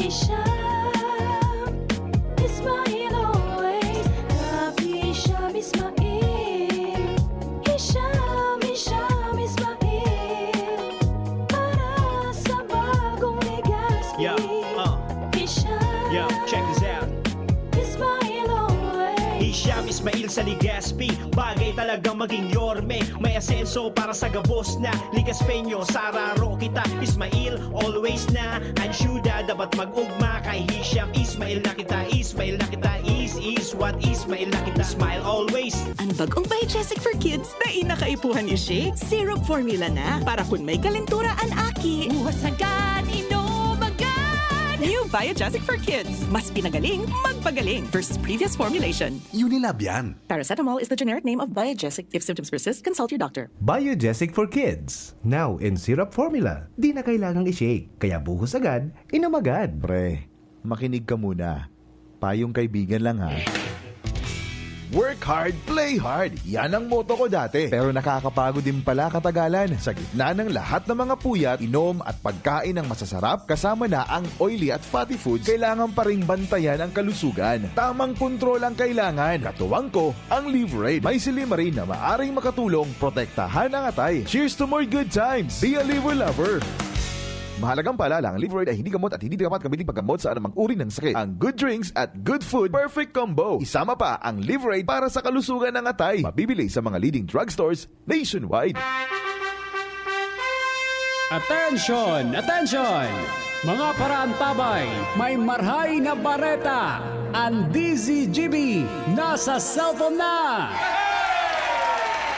Hisham Ismail always, Rap Hisham Ismail. Hisham, Hisham Ismail, para sa bagong Legazpi. Yeah, uh. Hisham Yo, check this out. Ismail always. Hisham Ismail sa Legazpi, bagay talaga maging yorme. May asenso para sa gabos na Legazpeño. Sararo kita, Ismail always na. Ayuda, dapat mag-ugma kay Hisham. Ismail na kita, Ismail na kita. Is, is what, Ismail na kita. Smile always. An bag-ong Biogesic for Kids, dai na kaipuhan i-shake. Syrup formula na, para kun may kalentura an aki. Buhas agad, inom agad! New Biogesic for Kids. Mas pinagaling, magpagaling versus previous formulation. Unilab yan. Paracetamol is the generic name of Biogesic. If symptoms persist, consult your doctor. Biogesic for Kids. Now in syrup formula. Di na kailangang i-shake. Kaya buhos agad, inom agad. Pre, makinig ka muna. Payong kaibigan lang, ha. Work hard, play hard. Yan ang motto ko dati. Pero nakakapagod din pala katagalan. Sa gitna ng lahat ng mga puyat, inom at pagkain ng masasarap, kasama na ang oily at fatty foods, kailangan pa ring bantayan ang kalusugan. Tamang kontrol ang kailangan. Katuwang ko, ang Livraid. May silymarin na maaring makatulong protektahan ang atay. Cheers to more good times! Be a Liver Lover! Mahalagang paalala, ang Livraid ay hindi gamot at hindi dapat gamitin paggamot sa anumang uri ng sakit. Ang good drinks at good food, perfect combo. Isama pa ang Livraid para sa kalusugan ng atay. Mabibili sa mga leading drugstores nationwide. Attention! Attention! Mga paraantabay, may marhay na bareta! An D Z G B nasa cellphone na!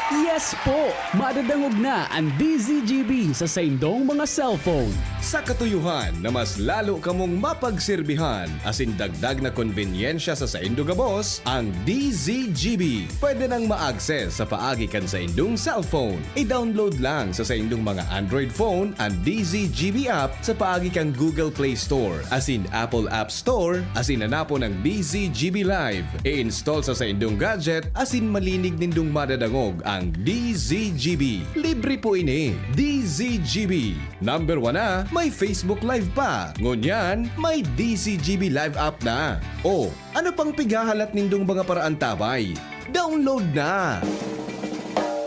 Yes po! Madadangog na an D Z G B sa saindong mga cellphone. Sa katuyohan na mas lalo kamong mapagserbihan asin dagdag na konbenyensya sa saindo gabos, ang D Z G B pwede nang ma-access sa paagi kan saindong cellphone. I-download lang sa saindong mga Android phone an D Z G B app sa paagi kan Google Play Store asin Apple App Store asin hanapon ang D Z G B Live. I-install sa saindong gadget asin malinig nindong madadangog ang D Z G B. Libre po ini. D Z G B. Number one na, may Facebook Live pa. Ngunyan, may D Z G B Live app na. O, ano pang pighahalat nindong mga paraantabay? Download na!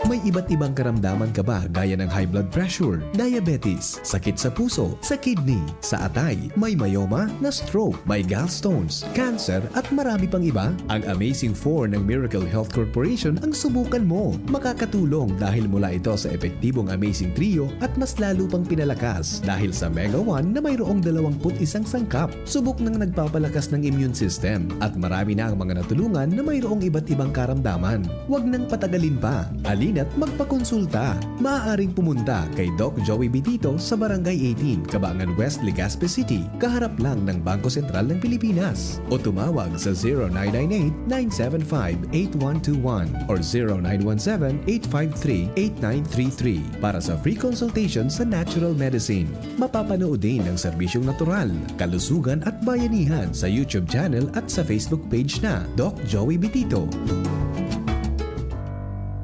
May iba't ibang karamdaman ka ba gaya ng high blood pressure, diabetes, sakit sa puso, sa kidney, sa atay, may myoma, na-stroke, may gallstones, cancer, at marami pang iba? Ang Amazing four ng Miracle Health Corporation ang subukan mo. Makakatulong dahil mula ito sa epektibong Amazing Trio at mas lalo pang pinalakas dahil sa Mega one na mayroong dalawampu't isang sangkap. Subok nang nagpapalakas ng immune system at marami na ang mga natulungan na mayroong iba't ibang karamdaman. Huwag nang patagalin pa. Halina't magpakonsulta. Maaaring pumunta kay Doc Joey Bitito sa Barangay eighteen, Cabangan West, Legazpi City, kaharap lang ng Bangko Sentral ng Pilipinas. O tumawag sa zero nine nine eight, nine seven five, eight one two one or zero nine one seven, eight five three, eight nine three three para sa free consultation sa natural medicine. Mapapanood din ang serbisyong natural, kalusugan at bayanihan sa YouTube channel at sa Facebook page na Doc Joey Bitito.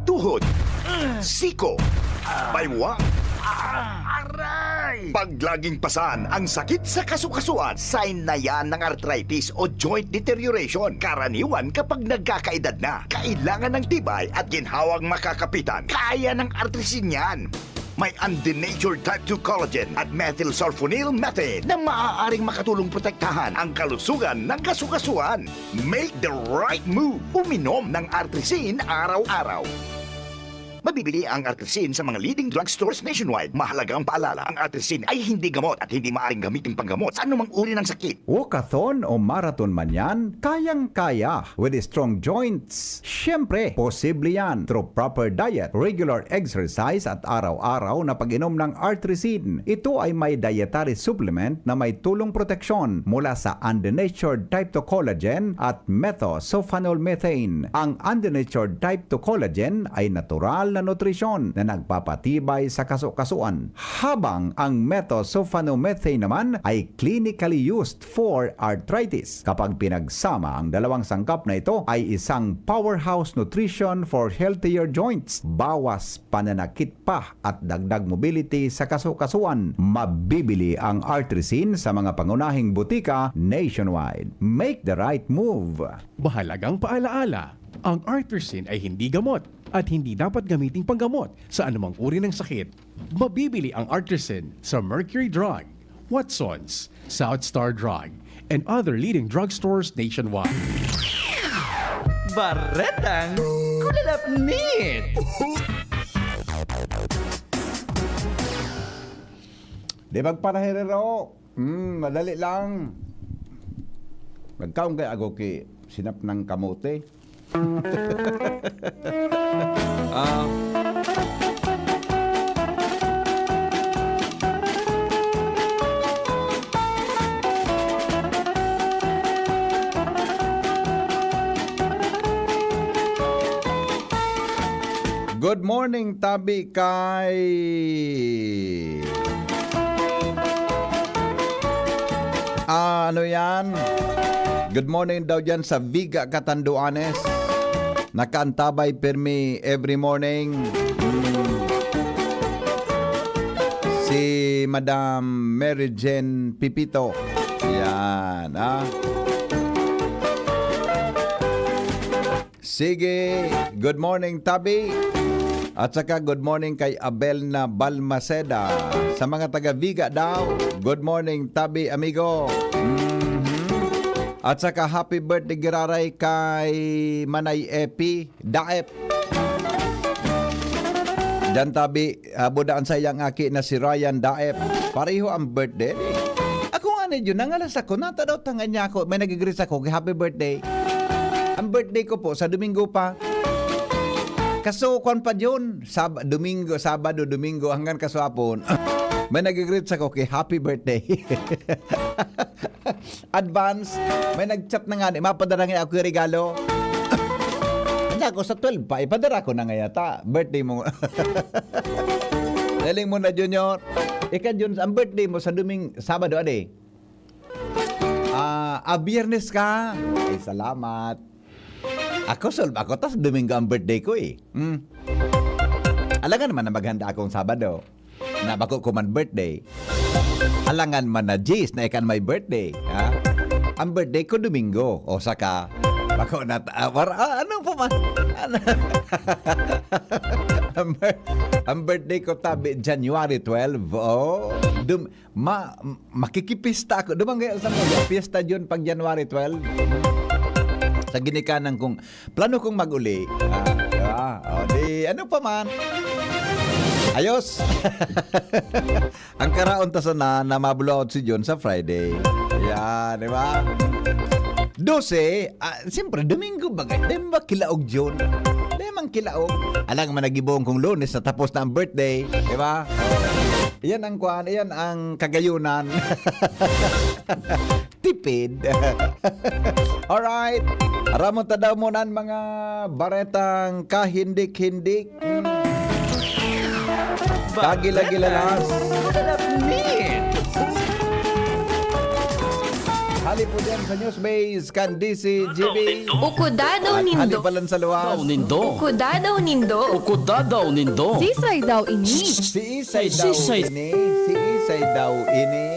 Tuhod, siko, baywang, aray! Pag laging pasan ang sakit sa kasukasuan, sign na yan ng arthritis o joint deterioration. Karaniwan kapag nagkakaedad na, kailangan ng tibay at ginhawang makakapitan. Kaya ng Artrisin yan. May undenatured type two collagen at methylsulfonyl methane na maaaring makatulong protektahan ang kalusugan ng kasukasuan. Make the right move. Uminom ng Artrisin araw-araw. Mabibili ang Artrisin sa mga leading drugstores nationwide. Mahalagang paalala, ang Artrisin ay hindi gamot at hindi maaring gamitin panggamot sa anumang uri ng sakit. Walkathon o marathon man yan, kayang-kaya with strong joints. Siyempre, posible yan through proper diet, regular exercise at araw-araw na pag-inom ng Artrisin. Ito ay may dietary supplement na may tulong proteksyon mula sa undenatured type two collagen at methosulfonol methane. Ang undenatured type two collagen ay natural na nutrisyon na nagpapatibay sa kasukasuan, habang ang methosulfonomethane naman ay clinically used for arthritis. Kapag pinagsama, ang dalawang sangkap na ito ay isang powerhouse nutrition for healthier joints, bawas pananakit pa at dagdag mobility sa kasukasuan. Mabibili ang Artrisin sa mga pangunahing butika nationwide. Make the right move! Mahalagang paalaala, ang Artrisin ay hindi gamot at hindi dapat gamiting panggamot sa anumang uri ng sakit. Mabibili ang Artrisin sa Mercury Drug, Watson's, South Star Drug, and other leading drugstores nationwide. Baretang Kulalapnit! Di magparaherero. Hmm, madali lang. Nagkaon kay ako ki sinap ng kamote. Ah. Good morning, tabi kay Ah, ano yan? Good morning daw dyan sa Viga, Catanduanes. Nakaantabay pirmi every morning. Mm. Si Madam Mary Jane Pipito. Yan, ah. Sige, good morning, Tabi. At saka good morning kay Abel na Balmaceda. Sa mga taga Viga daw, good morning, Tabi, amigo. Mhm. At saka happy birthday giraray kay Manay Epi Daep. Diyan, Tabi, ah, buda an saiyang aki na si Ryan Daep. Pareho ang birthday. Ako nga ni Jun, nangalas ako, nata daw tangan niya ako, may nag-greet ako, "Happy birthday." Ang birthday ko po, sa Domingo pa. Kaso, kwan pa Jun, Sab-, Domingo, Sabado, Domingo, hanggang kaswapon. May nag-greet ako kay happy birthday. Advance, may nag-chat na nga, mapadara nga ako yung regalo. Hindi ako sa twelve pa, ipadara ko na nga yata. Birthday mo. Galing mo na, Junior. Ika, Jun, ang birthday mo sa Doming-, Sabado, ade? Ah, ah, Biyernes ka? Ay, salamat. Ako, solve ako, tas Domingo ang birthday ko eh. Hmm. Alangan naman na maghanda akong Sabado. Na bako ko man birthday. Alangan man na Jis na ikan may birthday, ha? Ang birthday ko Domingo, o saka, bako na, ah, war-, ah, ano pa man? Ano? Ang bir-, ang birthday ko tabi, January twelve, oh. Dum-, ma-, makikipista ako. Dumang gaya sa mga piyesta yun pag January twelve. Sa ginikanan kong, plano kong mag-uli. Ah, di ba? O, di, ano pa man? Ayos! Ang karaon ta sana na mablowout si Jun sa Friday. Yan, di ba? Dose, ah, siyempre, Domingo bagay. Di ba kilaog Jun? Di man kilaog. Alang man nagibong kong Lunes na tapos na ang birthday. Di ba? Yan ang kwan, yan ang kagayunan. Tipid. Alright. Aramon ta daw muna ang mga baretang kahindik-hindik. Hmm. Kagila-gilalas. Hali po dyan sa News Base kan D C G B. Ukuda daw At hali nindo. Palan sa luwas. Daw nindo. Ukuda daw nindo. Ukuda daw nindo. Sisay daw ini. Si Isay Ay, daw sisay. Ini. Si Isay daw ini.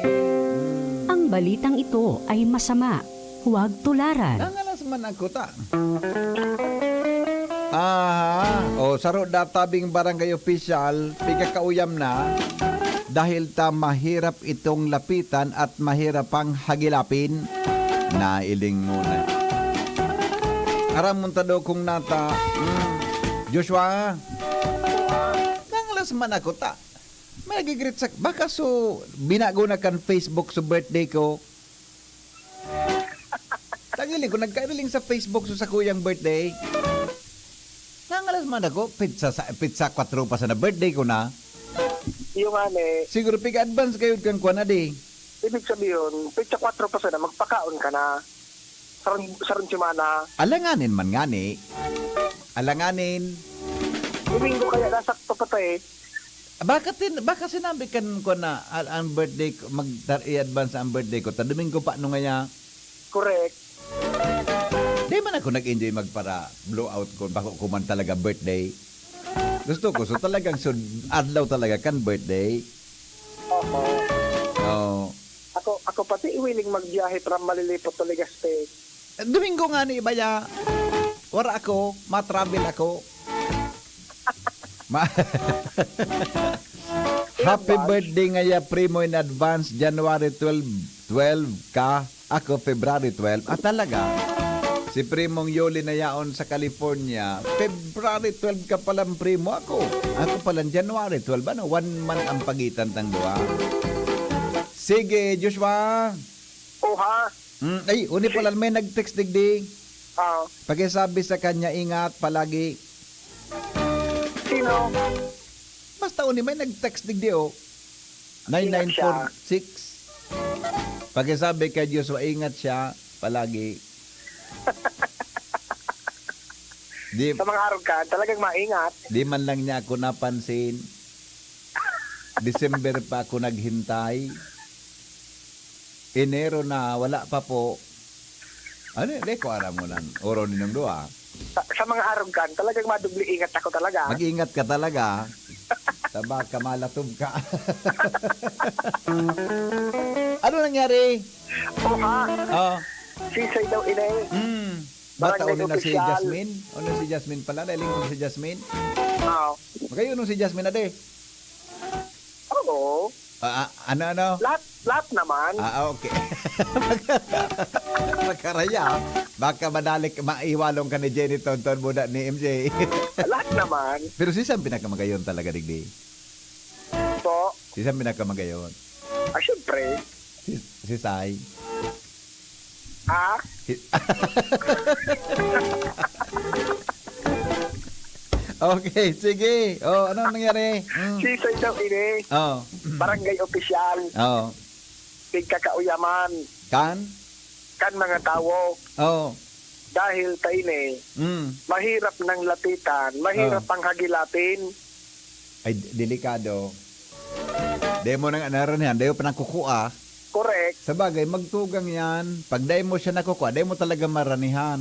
Ang balitang ito ay masama. Huwag tularan. Nangalas man ako ta. Aha. O, saro da tabing barangay official, pigkakauyam na, dahil ta mahirap itong lapitan at mahirap pang hagilapin. Nailing muna. Aram mo ta daw kung nata, mm, Joshua, man ako ta. May nagigreet sa, baka so, binago na kan Facebook so birthday ko. Tangili ko, nagkailing sa Facebook so sa kuyang birthday. Nangalas man ako, pizza sa, pizza kwatro pa sana birthday ko na. Yung nga ni, Siguro piga-advance kayo kan kuwan na di. Ibig sabihin, petsa kwatro pa sana, magpakaon ka na. Sarong, sarong semana. Alanganin man ngani. Alanganin. Domingo kaya nasakto pa to eh. Baka, tin, baka sinabi kan ko na al- ang birthday ko, mag i-advance ang birthday ko. Ta Domingo pa no ngaya. Correct. Di man ako nag-enjoy magpara blowout ko bako ko man talaga birthday. Gusto ko so talagang sud adlaw talaga kan birthday. Oo. Oh. Ako, ako pati willing magbiyahe from Malilipot to Legazpi. Domingo nga ni ibaya. Wara ako, ma-travel ako. Ma- Happy birthday ngaya, Primo, in advance, January twelve, twelve ka. Ako, February twelve. Ah, talaga? Si Primong Yoli na yaon sa California. February twelve ka palang Primo ako. Ako palang January twelve. Ano? One month ang pagitan tang duwa. Sige, Joshua. Oha. Mm, ay, uni pala may nag-text digdi. Ah, Pakisabi sa kanya, ingat palagi. Sino? Basta uni may nag-text digdi, oh. Nine nine four six. Pakisabi kay Joshua, ingat siya palagi. Di, Sa mga arog ka, talagang maingat. di man lang niya ako napansin. December pa ako naghintay. Enero na, wala pa po. Ano, di ko alam mo nang oro ninong duwa. Sa, sa mga arog ka, talagang madubli ingat ako talaga. Mag-ingat ka talaga. Tabaka malatob ka. Ano nangyari? Oha. Oh. Sisay daw ini. Hmm. Bata Barangay uno na si Opisyal. Jasmine? Uno si Jasmine pala? Nailing ko si Jasmine? Oo. Magkayo uno si Jasmine, ade? Oo. Ah, ah, ano, ano? Lahat, lahat naman. Ah, ah, okay. Magkaraya. Baka madalik, maiwalong ka ni Jenny Tonton Buda ni M J. Lahat naman. Pero si Sam pinakamagayon talaga, digdi. Po. Si Sam pinakamagayon. Ah, syempre. Si, si Sai. Ah? Si- Okay, sige. Oh, ano nangyari? Mm. Sisay daw ini. Oh. Barangay Opisyal. Oh. Pigkakauyaman. Kan? Kan mga tawo. Oh. Dahil ta ini, Mm. mahirap nang lapitan, mahirap Ah. pang hagilapin. Ay, d- delikado. Demo nang anaranihan, demo pa nang kukua. Correct. Sa bagay, magtugang yan. Pag dahil mo siya nakukuha, dahil mo talaga maranihan.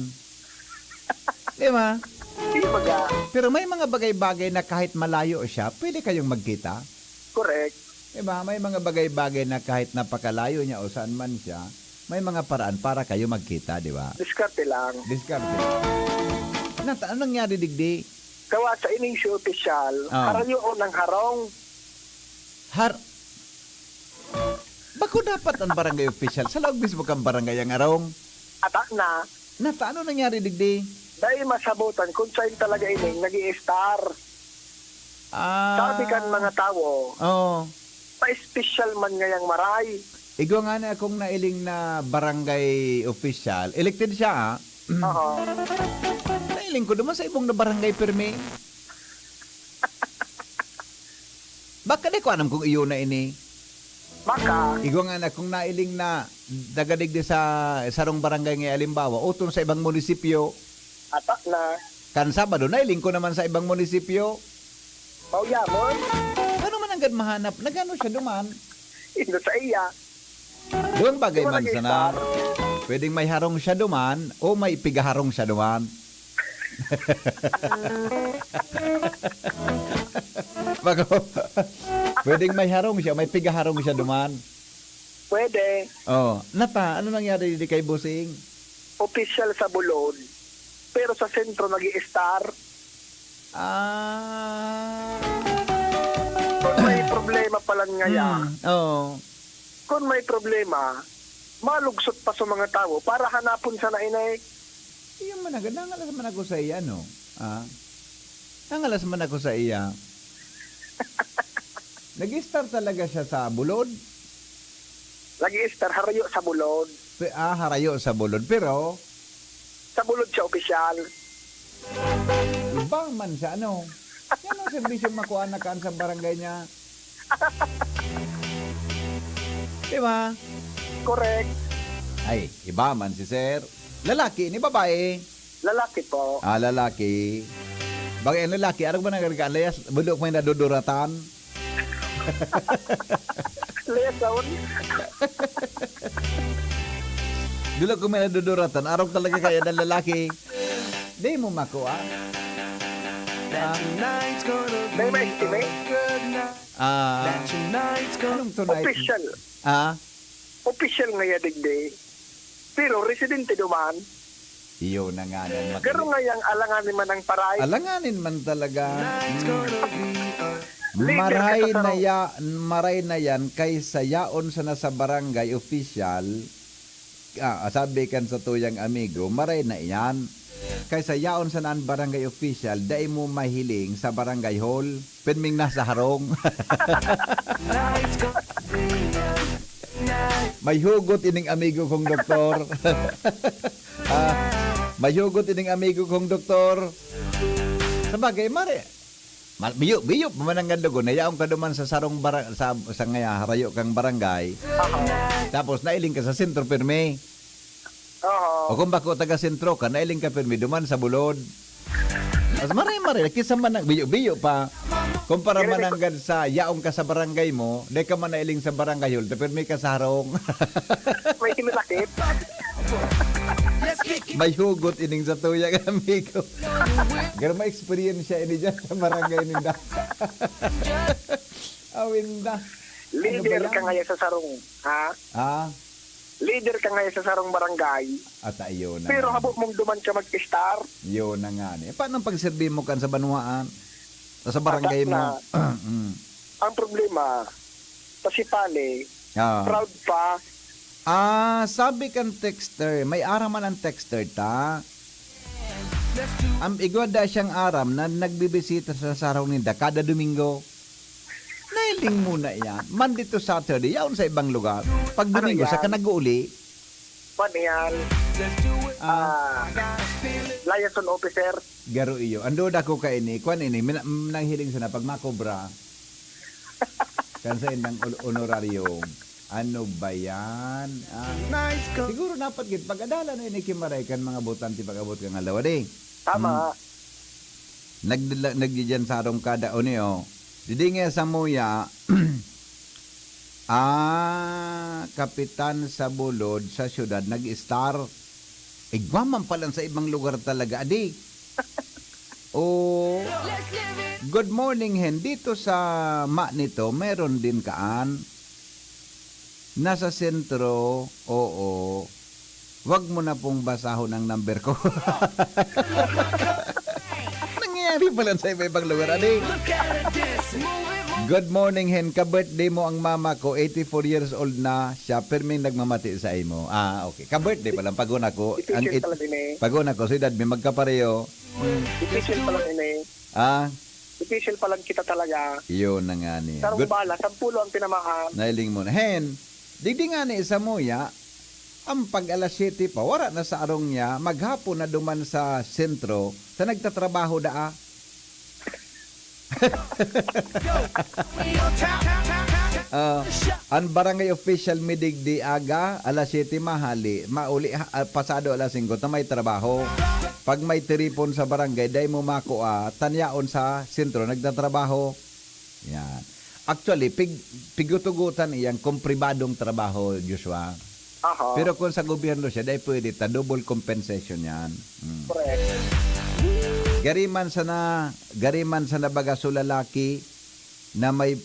Di ba? Di ba ga? Pero may mga bagay-bagay na kahit malayo siya, pwede kayong magkita. Correct. Di ba? May mga bagay-bagay na kahit napakalayo niya o saan man siya, may mga paraan para kayo magkita, di ba? Diskarte lang. Diskarte. Nata, anong nangyari, digdi? Gawa sa ining si opisyal, Ah. harayoon ng harong. Har... Bako dapat ang barangay official. Sa laog mismo kang barangay ang arong. Ata na, Nata, ano nangyari, digdi? dahil masabutan kung saan talaga ining nag-i-star. Ah. Sabi kan mga tawo, Oo. pa-special man ngayang maray. Igwa nga na akong nailing na barangay official. Elected siya, ha? Oo. Nailing ko naman sa ibong na barangay permi. Baka di ko alam kung iyo na ini. Baka, Igwa nga na kung nailing na dagadig di sa sarong barangay nga halimbawa, uton sa ibang munisipyo, ata na, kan Sabado, nailing ko naman sa ibang munisipyo. mauyamon, Ano man ang gad mahanap? Nagano siya duman? indo sa iya. Doon bagay Di ba man sana. nag-start? Pwedeng may harong siya duman o may pigaharong siya duman. Bago, pwedeng may harong siya, may pigaharong siya duman. Pwede. Oh, nata, ano nangyari di kay Bossing? Opisyal sa Bulod, pero sa sentro nag-i-star. Ah. Kung may problema palan ngaya, Hmm, oh. kung may problema, malugsot pa sa mga tawo para hanapon sana inay. Iyo man agad, nangalas man ako sa iya, no? Ah? Nangalas man ako sa iya. Nag-star talaga siya sa bulod? Nag-star, harayo sa bulod. Pe-, ah, harayo sa bulod. Pero? Sa bulod siya, opisyal. Iba man siya, ano? Yan ang serbisyong makuha na kaan sa barangay niya. Di ba? Correct. Ay, iba man si sir. Lalaki ni babae? Lalaki po. Ah, lalaki. Bagay ang lalaki, arog ba nagkakalayas? Bulok may naduduratan? Lesson. Dula ko may naduduratan. Arog talaga kaya ng lalaki. Di mo makuha. Ah, May ma-estimate? Ah, anong tonight? Official. Ah? Official nga ya digdi. Pero residente duman. Iyo na nga nan, Garo nga yang alanganin man ang paray. Alanganin man talaga. Mm. Maray na ya-, maray na yan kaysa yaon sana sa barangay official. Ah, sabi kan sa tuyang amigo, maray na yan. Kaysa yaon sana ang barangay official, dai mo mahiling sa barangay hall. Pirming nasa harong. May hugot ining amigo kong doktor. Ah, may hugot ining amigo kong doktor. Sabagay, mare, ma-, biyo, biyo pa man ang gandogon na yaon ka duman sa sarong bara-, sa, sa ngaya, harayo kang barangay. Aha. Tapos nailing ka sa sentro, pirmi. Oho. O kung bako taga sentro ka, nailing ka pirmi duman sa bulod. Mas maray-maray, kisa man nang biyo-biyo pa. Kumpara Dili, man dili. Nanggad sa yaong ka sa barangay mo, dai ka man nailing sa barangay hall, ta pirmi ka sa harong. May sinasakit. May hugot ining sa tuyang amigo. Garo may eksperyensya ini dyan sa barangay ninda. Awinda. Ano ba Leader yan? Ka ngayon sa sarong, ha? Ha? Leader ka ngayon sa sarong barangay. At iyo na Pero nga. Habo mong duman ka mag-star. Iyo na nga ni. Paano ang pagserbi mo kan sa banwaan? O sa barangay Asa mo? Na. Mm. Ang problema, sa Sipali, Ah. Proud pa. Ah, sabi kan texter, may aram man ang texter ta. Ang igwa da siyang aram na nagbibisita sa sarong ninda kada Domingo. Nailing mo na yan. Monday to Saturday, yaon sa ibang lugar. Pag Ano Domingo, sa yan? Ka nag-uuli. Kwan yan. Ah. Ah, liaison officer. Garo iyo. Ang duda ko ka ini, kwan ini, mina-, nahiling sana pag makobra. Kan sa indang ol-, honorarium. Ano ba yan? Ah, Nice ko. Siguro dapat gid, pag-adalan na ini kimaray kan mga botante pag-abot kang aldaw, adi. Tama. Hmm. Nagdala-, nagdidiyan sa harong kada, o niyo. Didi nga sa Muya, ah, kapitan sa bulod sa syudad, nag-star. Igwa man pala sa ibang lugar talaga, adi. Oh, good morning, Hen. Dito sa Ma nito, meron din kaan. Nasa sentro, oo. Wag mo na pong basahon ang number ko. Nangyayari pala sa iba-ibang lugar, adi. Good morning, Hen. Ka-birthday mo ang mama ko, eighty-four years old na siya, pirming nagmamati sa imo. Ah, okay. Ka-birthday pa lang, pag-una ko, ang Special it-, pala din eh. Pag-una ko, sa edad mi magkapareho. Special pala din eh. Ah? Special pala kita talaga. Yun na nga niya. Sarong Good. Bala, sampulo ang tinamaan. Nailing mo na. Hen, digdi nga ni sa Muya, ang pag alas siyete pa, wala na sa arong niya, maghapon na duman sa sentro, sa nagtatrabaho daa. Ah, ang barangay official mi digdi aga, alas siyete mahali, mauli ha, ah, pasado alas singko ta may trabaho. Pag may tiripon sa barangay, dai mo makua, ta yaon sa sentro nagtatrabaho. Yan. Actually, pig-, pigutugutan iyang kung pribadong trabaho, Joshua. Aha. Pero kung sa gobyerno siya, dai pwede ta, double compensation yan. Mm. Correct. Gari man sana, gari man sana baga so lalaki na may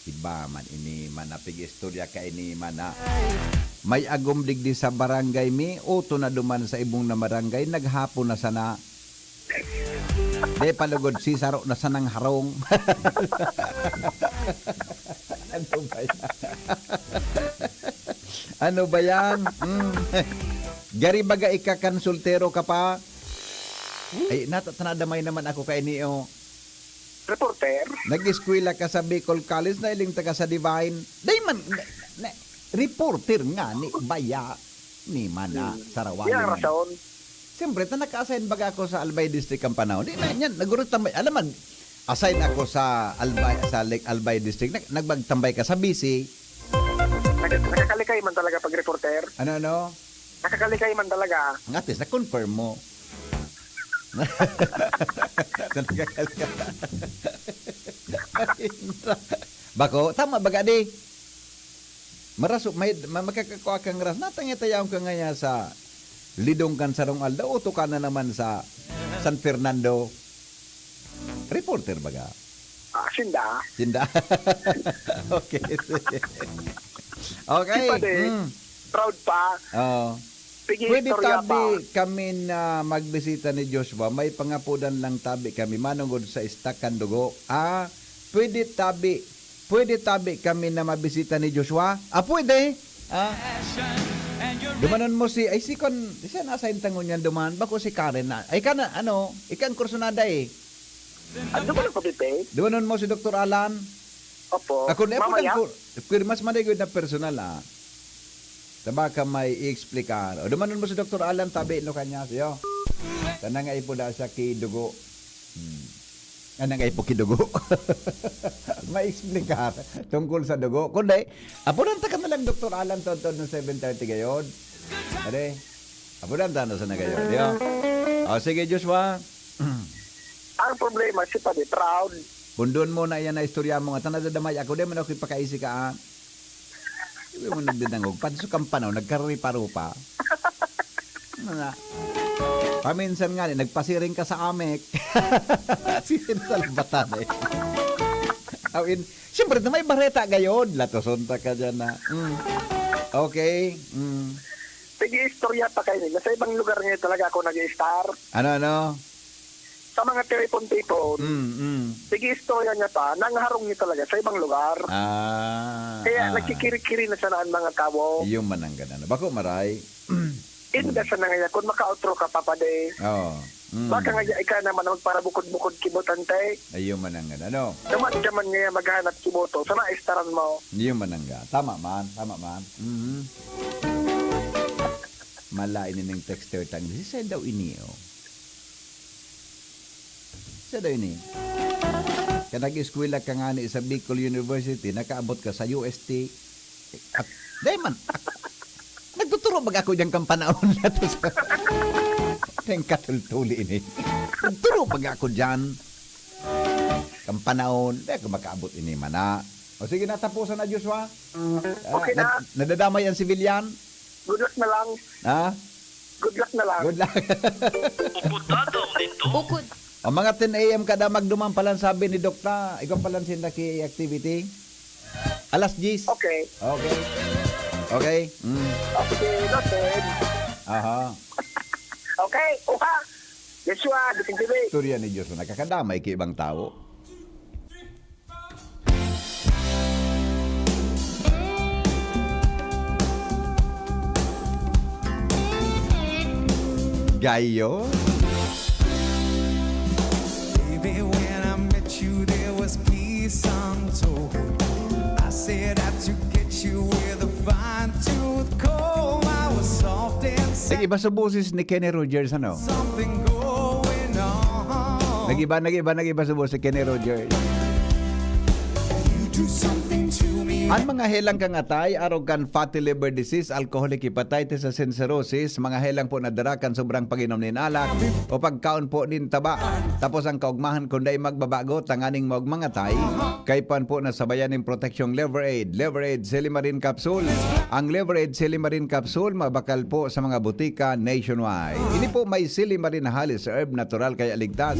iba man ini man na pig-istorya ka ini man na may agom digdi sa barangay mi, uto na duman sa ibong na barangay, naghapon na sana. Di palugod, sisaro na sanang harong. Ano ba yan? Ano ba yan? Mm. Gari baga ika kan soltero ka pa? Ay, nata-, tanadamay naman ako kaini, oh. Reporter? Nag-eskwela ka sa Bicol College, nailing ta ka sa Divine. Dai man, na, na, reporter nga ni baya ni mana Hmm. sa Rawali Yan ang man. Rason. Siyempre, ta naka-assign baga ako sa Albay District kan panahon. Di na, yan, nagurot tambay. Alam man, assign ako sa Albay, sa Lake Albay District. Nag-, nagbagtambay ka sa B C. Nag-, nakakalikay man talaga pag reporter. Ano, ano? Nakakalikay man talaga. Ang atis, na-confirm mo. Talaga ka lang. Bako, tama ba gadi? Maraso, may, ma-, makakakua kang ras. Natangay tayahon ka ngaya sa lidong kan sarong aldaw, uto ka na naman sa San Fernando. Reporter baga? Ah, sinda. Sinda? Okay, sige. Okay. Di pa din. Mm. Proud pa. Oo. Sige, Pwede istorya tabi pa. Kami na magbisita ni Joshua. May pangapodan lang tabi kami. Manungod sa stock kan dugo. Ah, pwede tabi. Pwede tabi kami na mabisita ni Joshua? Ah, pwede. Ah. Dumanon mo si, ay, si Kon, siya nasa intangon niyan duman. Bako si Karen na. Ay, ka na, ano, ika ang kursunada eh. Ano ba nagpapipig? Dumanon mo si Doktor Alan? Opo. Ako na, Mamaya? Ako, pero mas manigod na personal, ah. Taba ka may i-explicar. O, dumanon mo si Doktor Alan, tabi no kanya, siyo. Tanang ay po daw siya kidugo. Hmm. Anang ay po kidugo. May explicar tungkol sa dugo. Kundi, apunan ta ka na lang, Doktor Alan, tod-tod ng seven thirty gayod. Are, apunan ta na sa na gayod, yo. O, sige, Joshua. Ang problema, si Padi, proud. Pundon mo na yan na istorya mo nga, tanadadamay ako, di man ako ipakaisi ka, ah. Di mo nagdadangog. Panso kang panaw, nagkaripa-rupa. Ano na? Paminsan nga, eh, nagpasiring ka sa amek. Sige, salbatan eh. Aw, in, siyempre, may bareta gayod. Latoson ta ka dyan na. Mm. Okay. Mm. Sige, istorya pa kayo. Nasa ibang lugar ngayon talaga ako nag-i-star. Ano, ano? Sa mga tipon-tipon. Mm, mm. Sige, istorya niya pa, nangharong niya talaga sa ibang lugar. Ah, Kaya ah. Nagkikiri-kiri na sana ang mga tao. Iyo man ang ganun. Bako maray. Inda sa nangaya, kung maka-outro ka, Papa De. Oo. Mm. Baka nga ika naman ang parabukod-bukod kibotante. Iyo man ang ganun. Ano? Naman ka man ngaya maghanap kiboto, sana istaran mo. Iyo man ang ga. Tama man, tama man. Mhm. Mala ini ning texter tang, si Sir daw ini, oh. Sa daw ini? Kan nag-eskwela ka ngani sa Bicol University, nakaabot ka sa U S T. At, dai man, nagtuturo baga ako diyan kan panahon na to sa, kayong katultuli ini. Nagturo baga ako diyan. Kan panahon, di ako makaabot ini, mana. O sige, natapusan na, Joshua. Ah, Okay na. nad-, nadadamay ang civilian. Good luck na lang. Ha? Good luck na lang. Good luck. Upod tataw nindo. Bukod. Ang mga ten A M kada magduman palan sabi ni Dokta, ikaw palan sinda ki activity? Alas diyes. Okay. Okay. Okay. Mm. Okay, noted. Aha. Okay, uha. Joshua, Bising T V. Istorya ni Joshua, nakakadamay ki ibang tawo. Gayo. Baby, when I met you, there was peace untold. I said I'd to get you with a fine tooth comb. I was soft and Nag-iba sa boses ni Kenny Rogers, ano? Something going on. Nag-iba, nag-iba, nag-iba sa boses ni Kenny Rogers. You do something to me. Ang mga helang kangatay, arog kan fatty liver disease, alcoholic hepatitis, asin cirrhosis, mga helang po na dara kan sobrang pag-inom nin alak o pagkaon po nin taba. Tapos ang kaugmahan kung dai magbabago, tanganing maog mangatay, kaipuhan po na sabayan nin proteksyong Liver Aid, Liver Aid Silimarin Capsule. Ang Liver Aid Silimarin Capsule, mabakal po sa mga butika nationwide. Ini po may silimarin na halis herb natural kaya ligtas.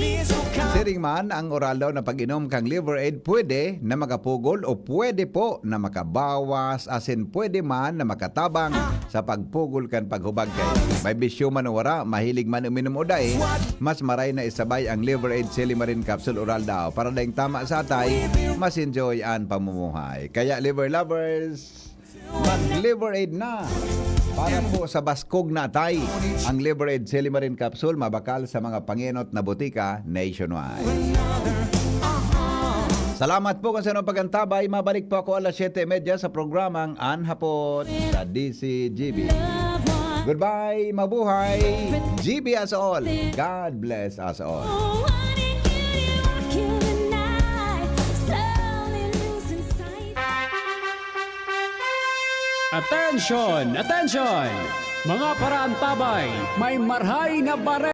Siring man ang oral daw na pag-inom kang Liver Aid, pwede na makapugol o pwede po na makabawas, asin pwede man na makatabang sa pagpugol kan paghubag kay may bisyo man o wara, mahilig man uminom o dai, mas maray na isabay ang Liver Aid Silimarin Capsule Oral daw para daing tama sa atay, mas enjoy an pamumuhay. Kaya Liver Lovers, mag-Liver Aid na! Para po sa baskog na atay, ang Liver Aid Silimarin Capsule mabakal sa mga pangenot na botika nationwide. Salamat po kan saindong pag-antabay. Mabalik po ako alas siyete y media sa programang An Hapot sa D C G B. Goodbye, mabuhay. G B us all. God bless us all. Attention! Attention! Mga paraantabay, may marhay na bare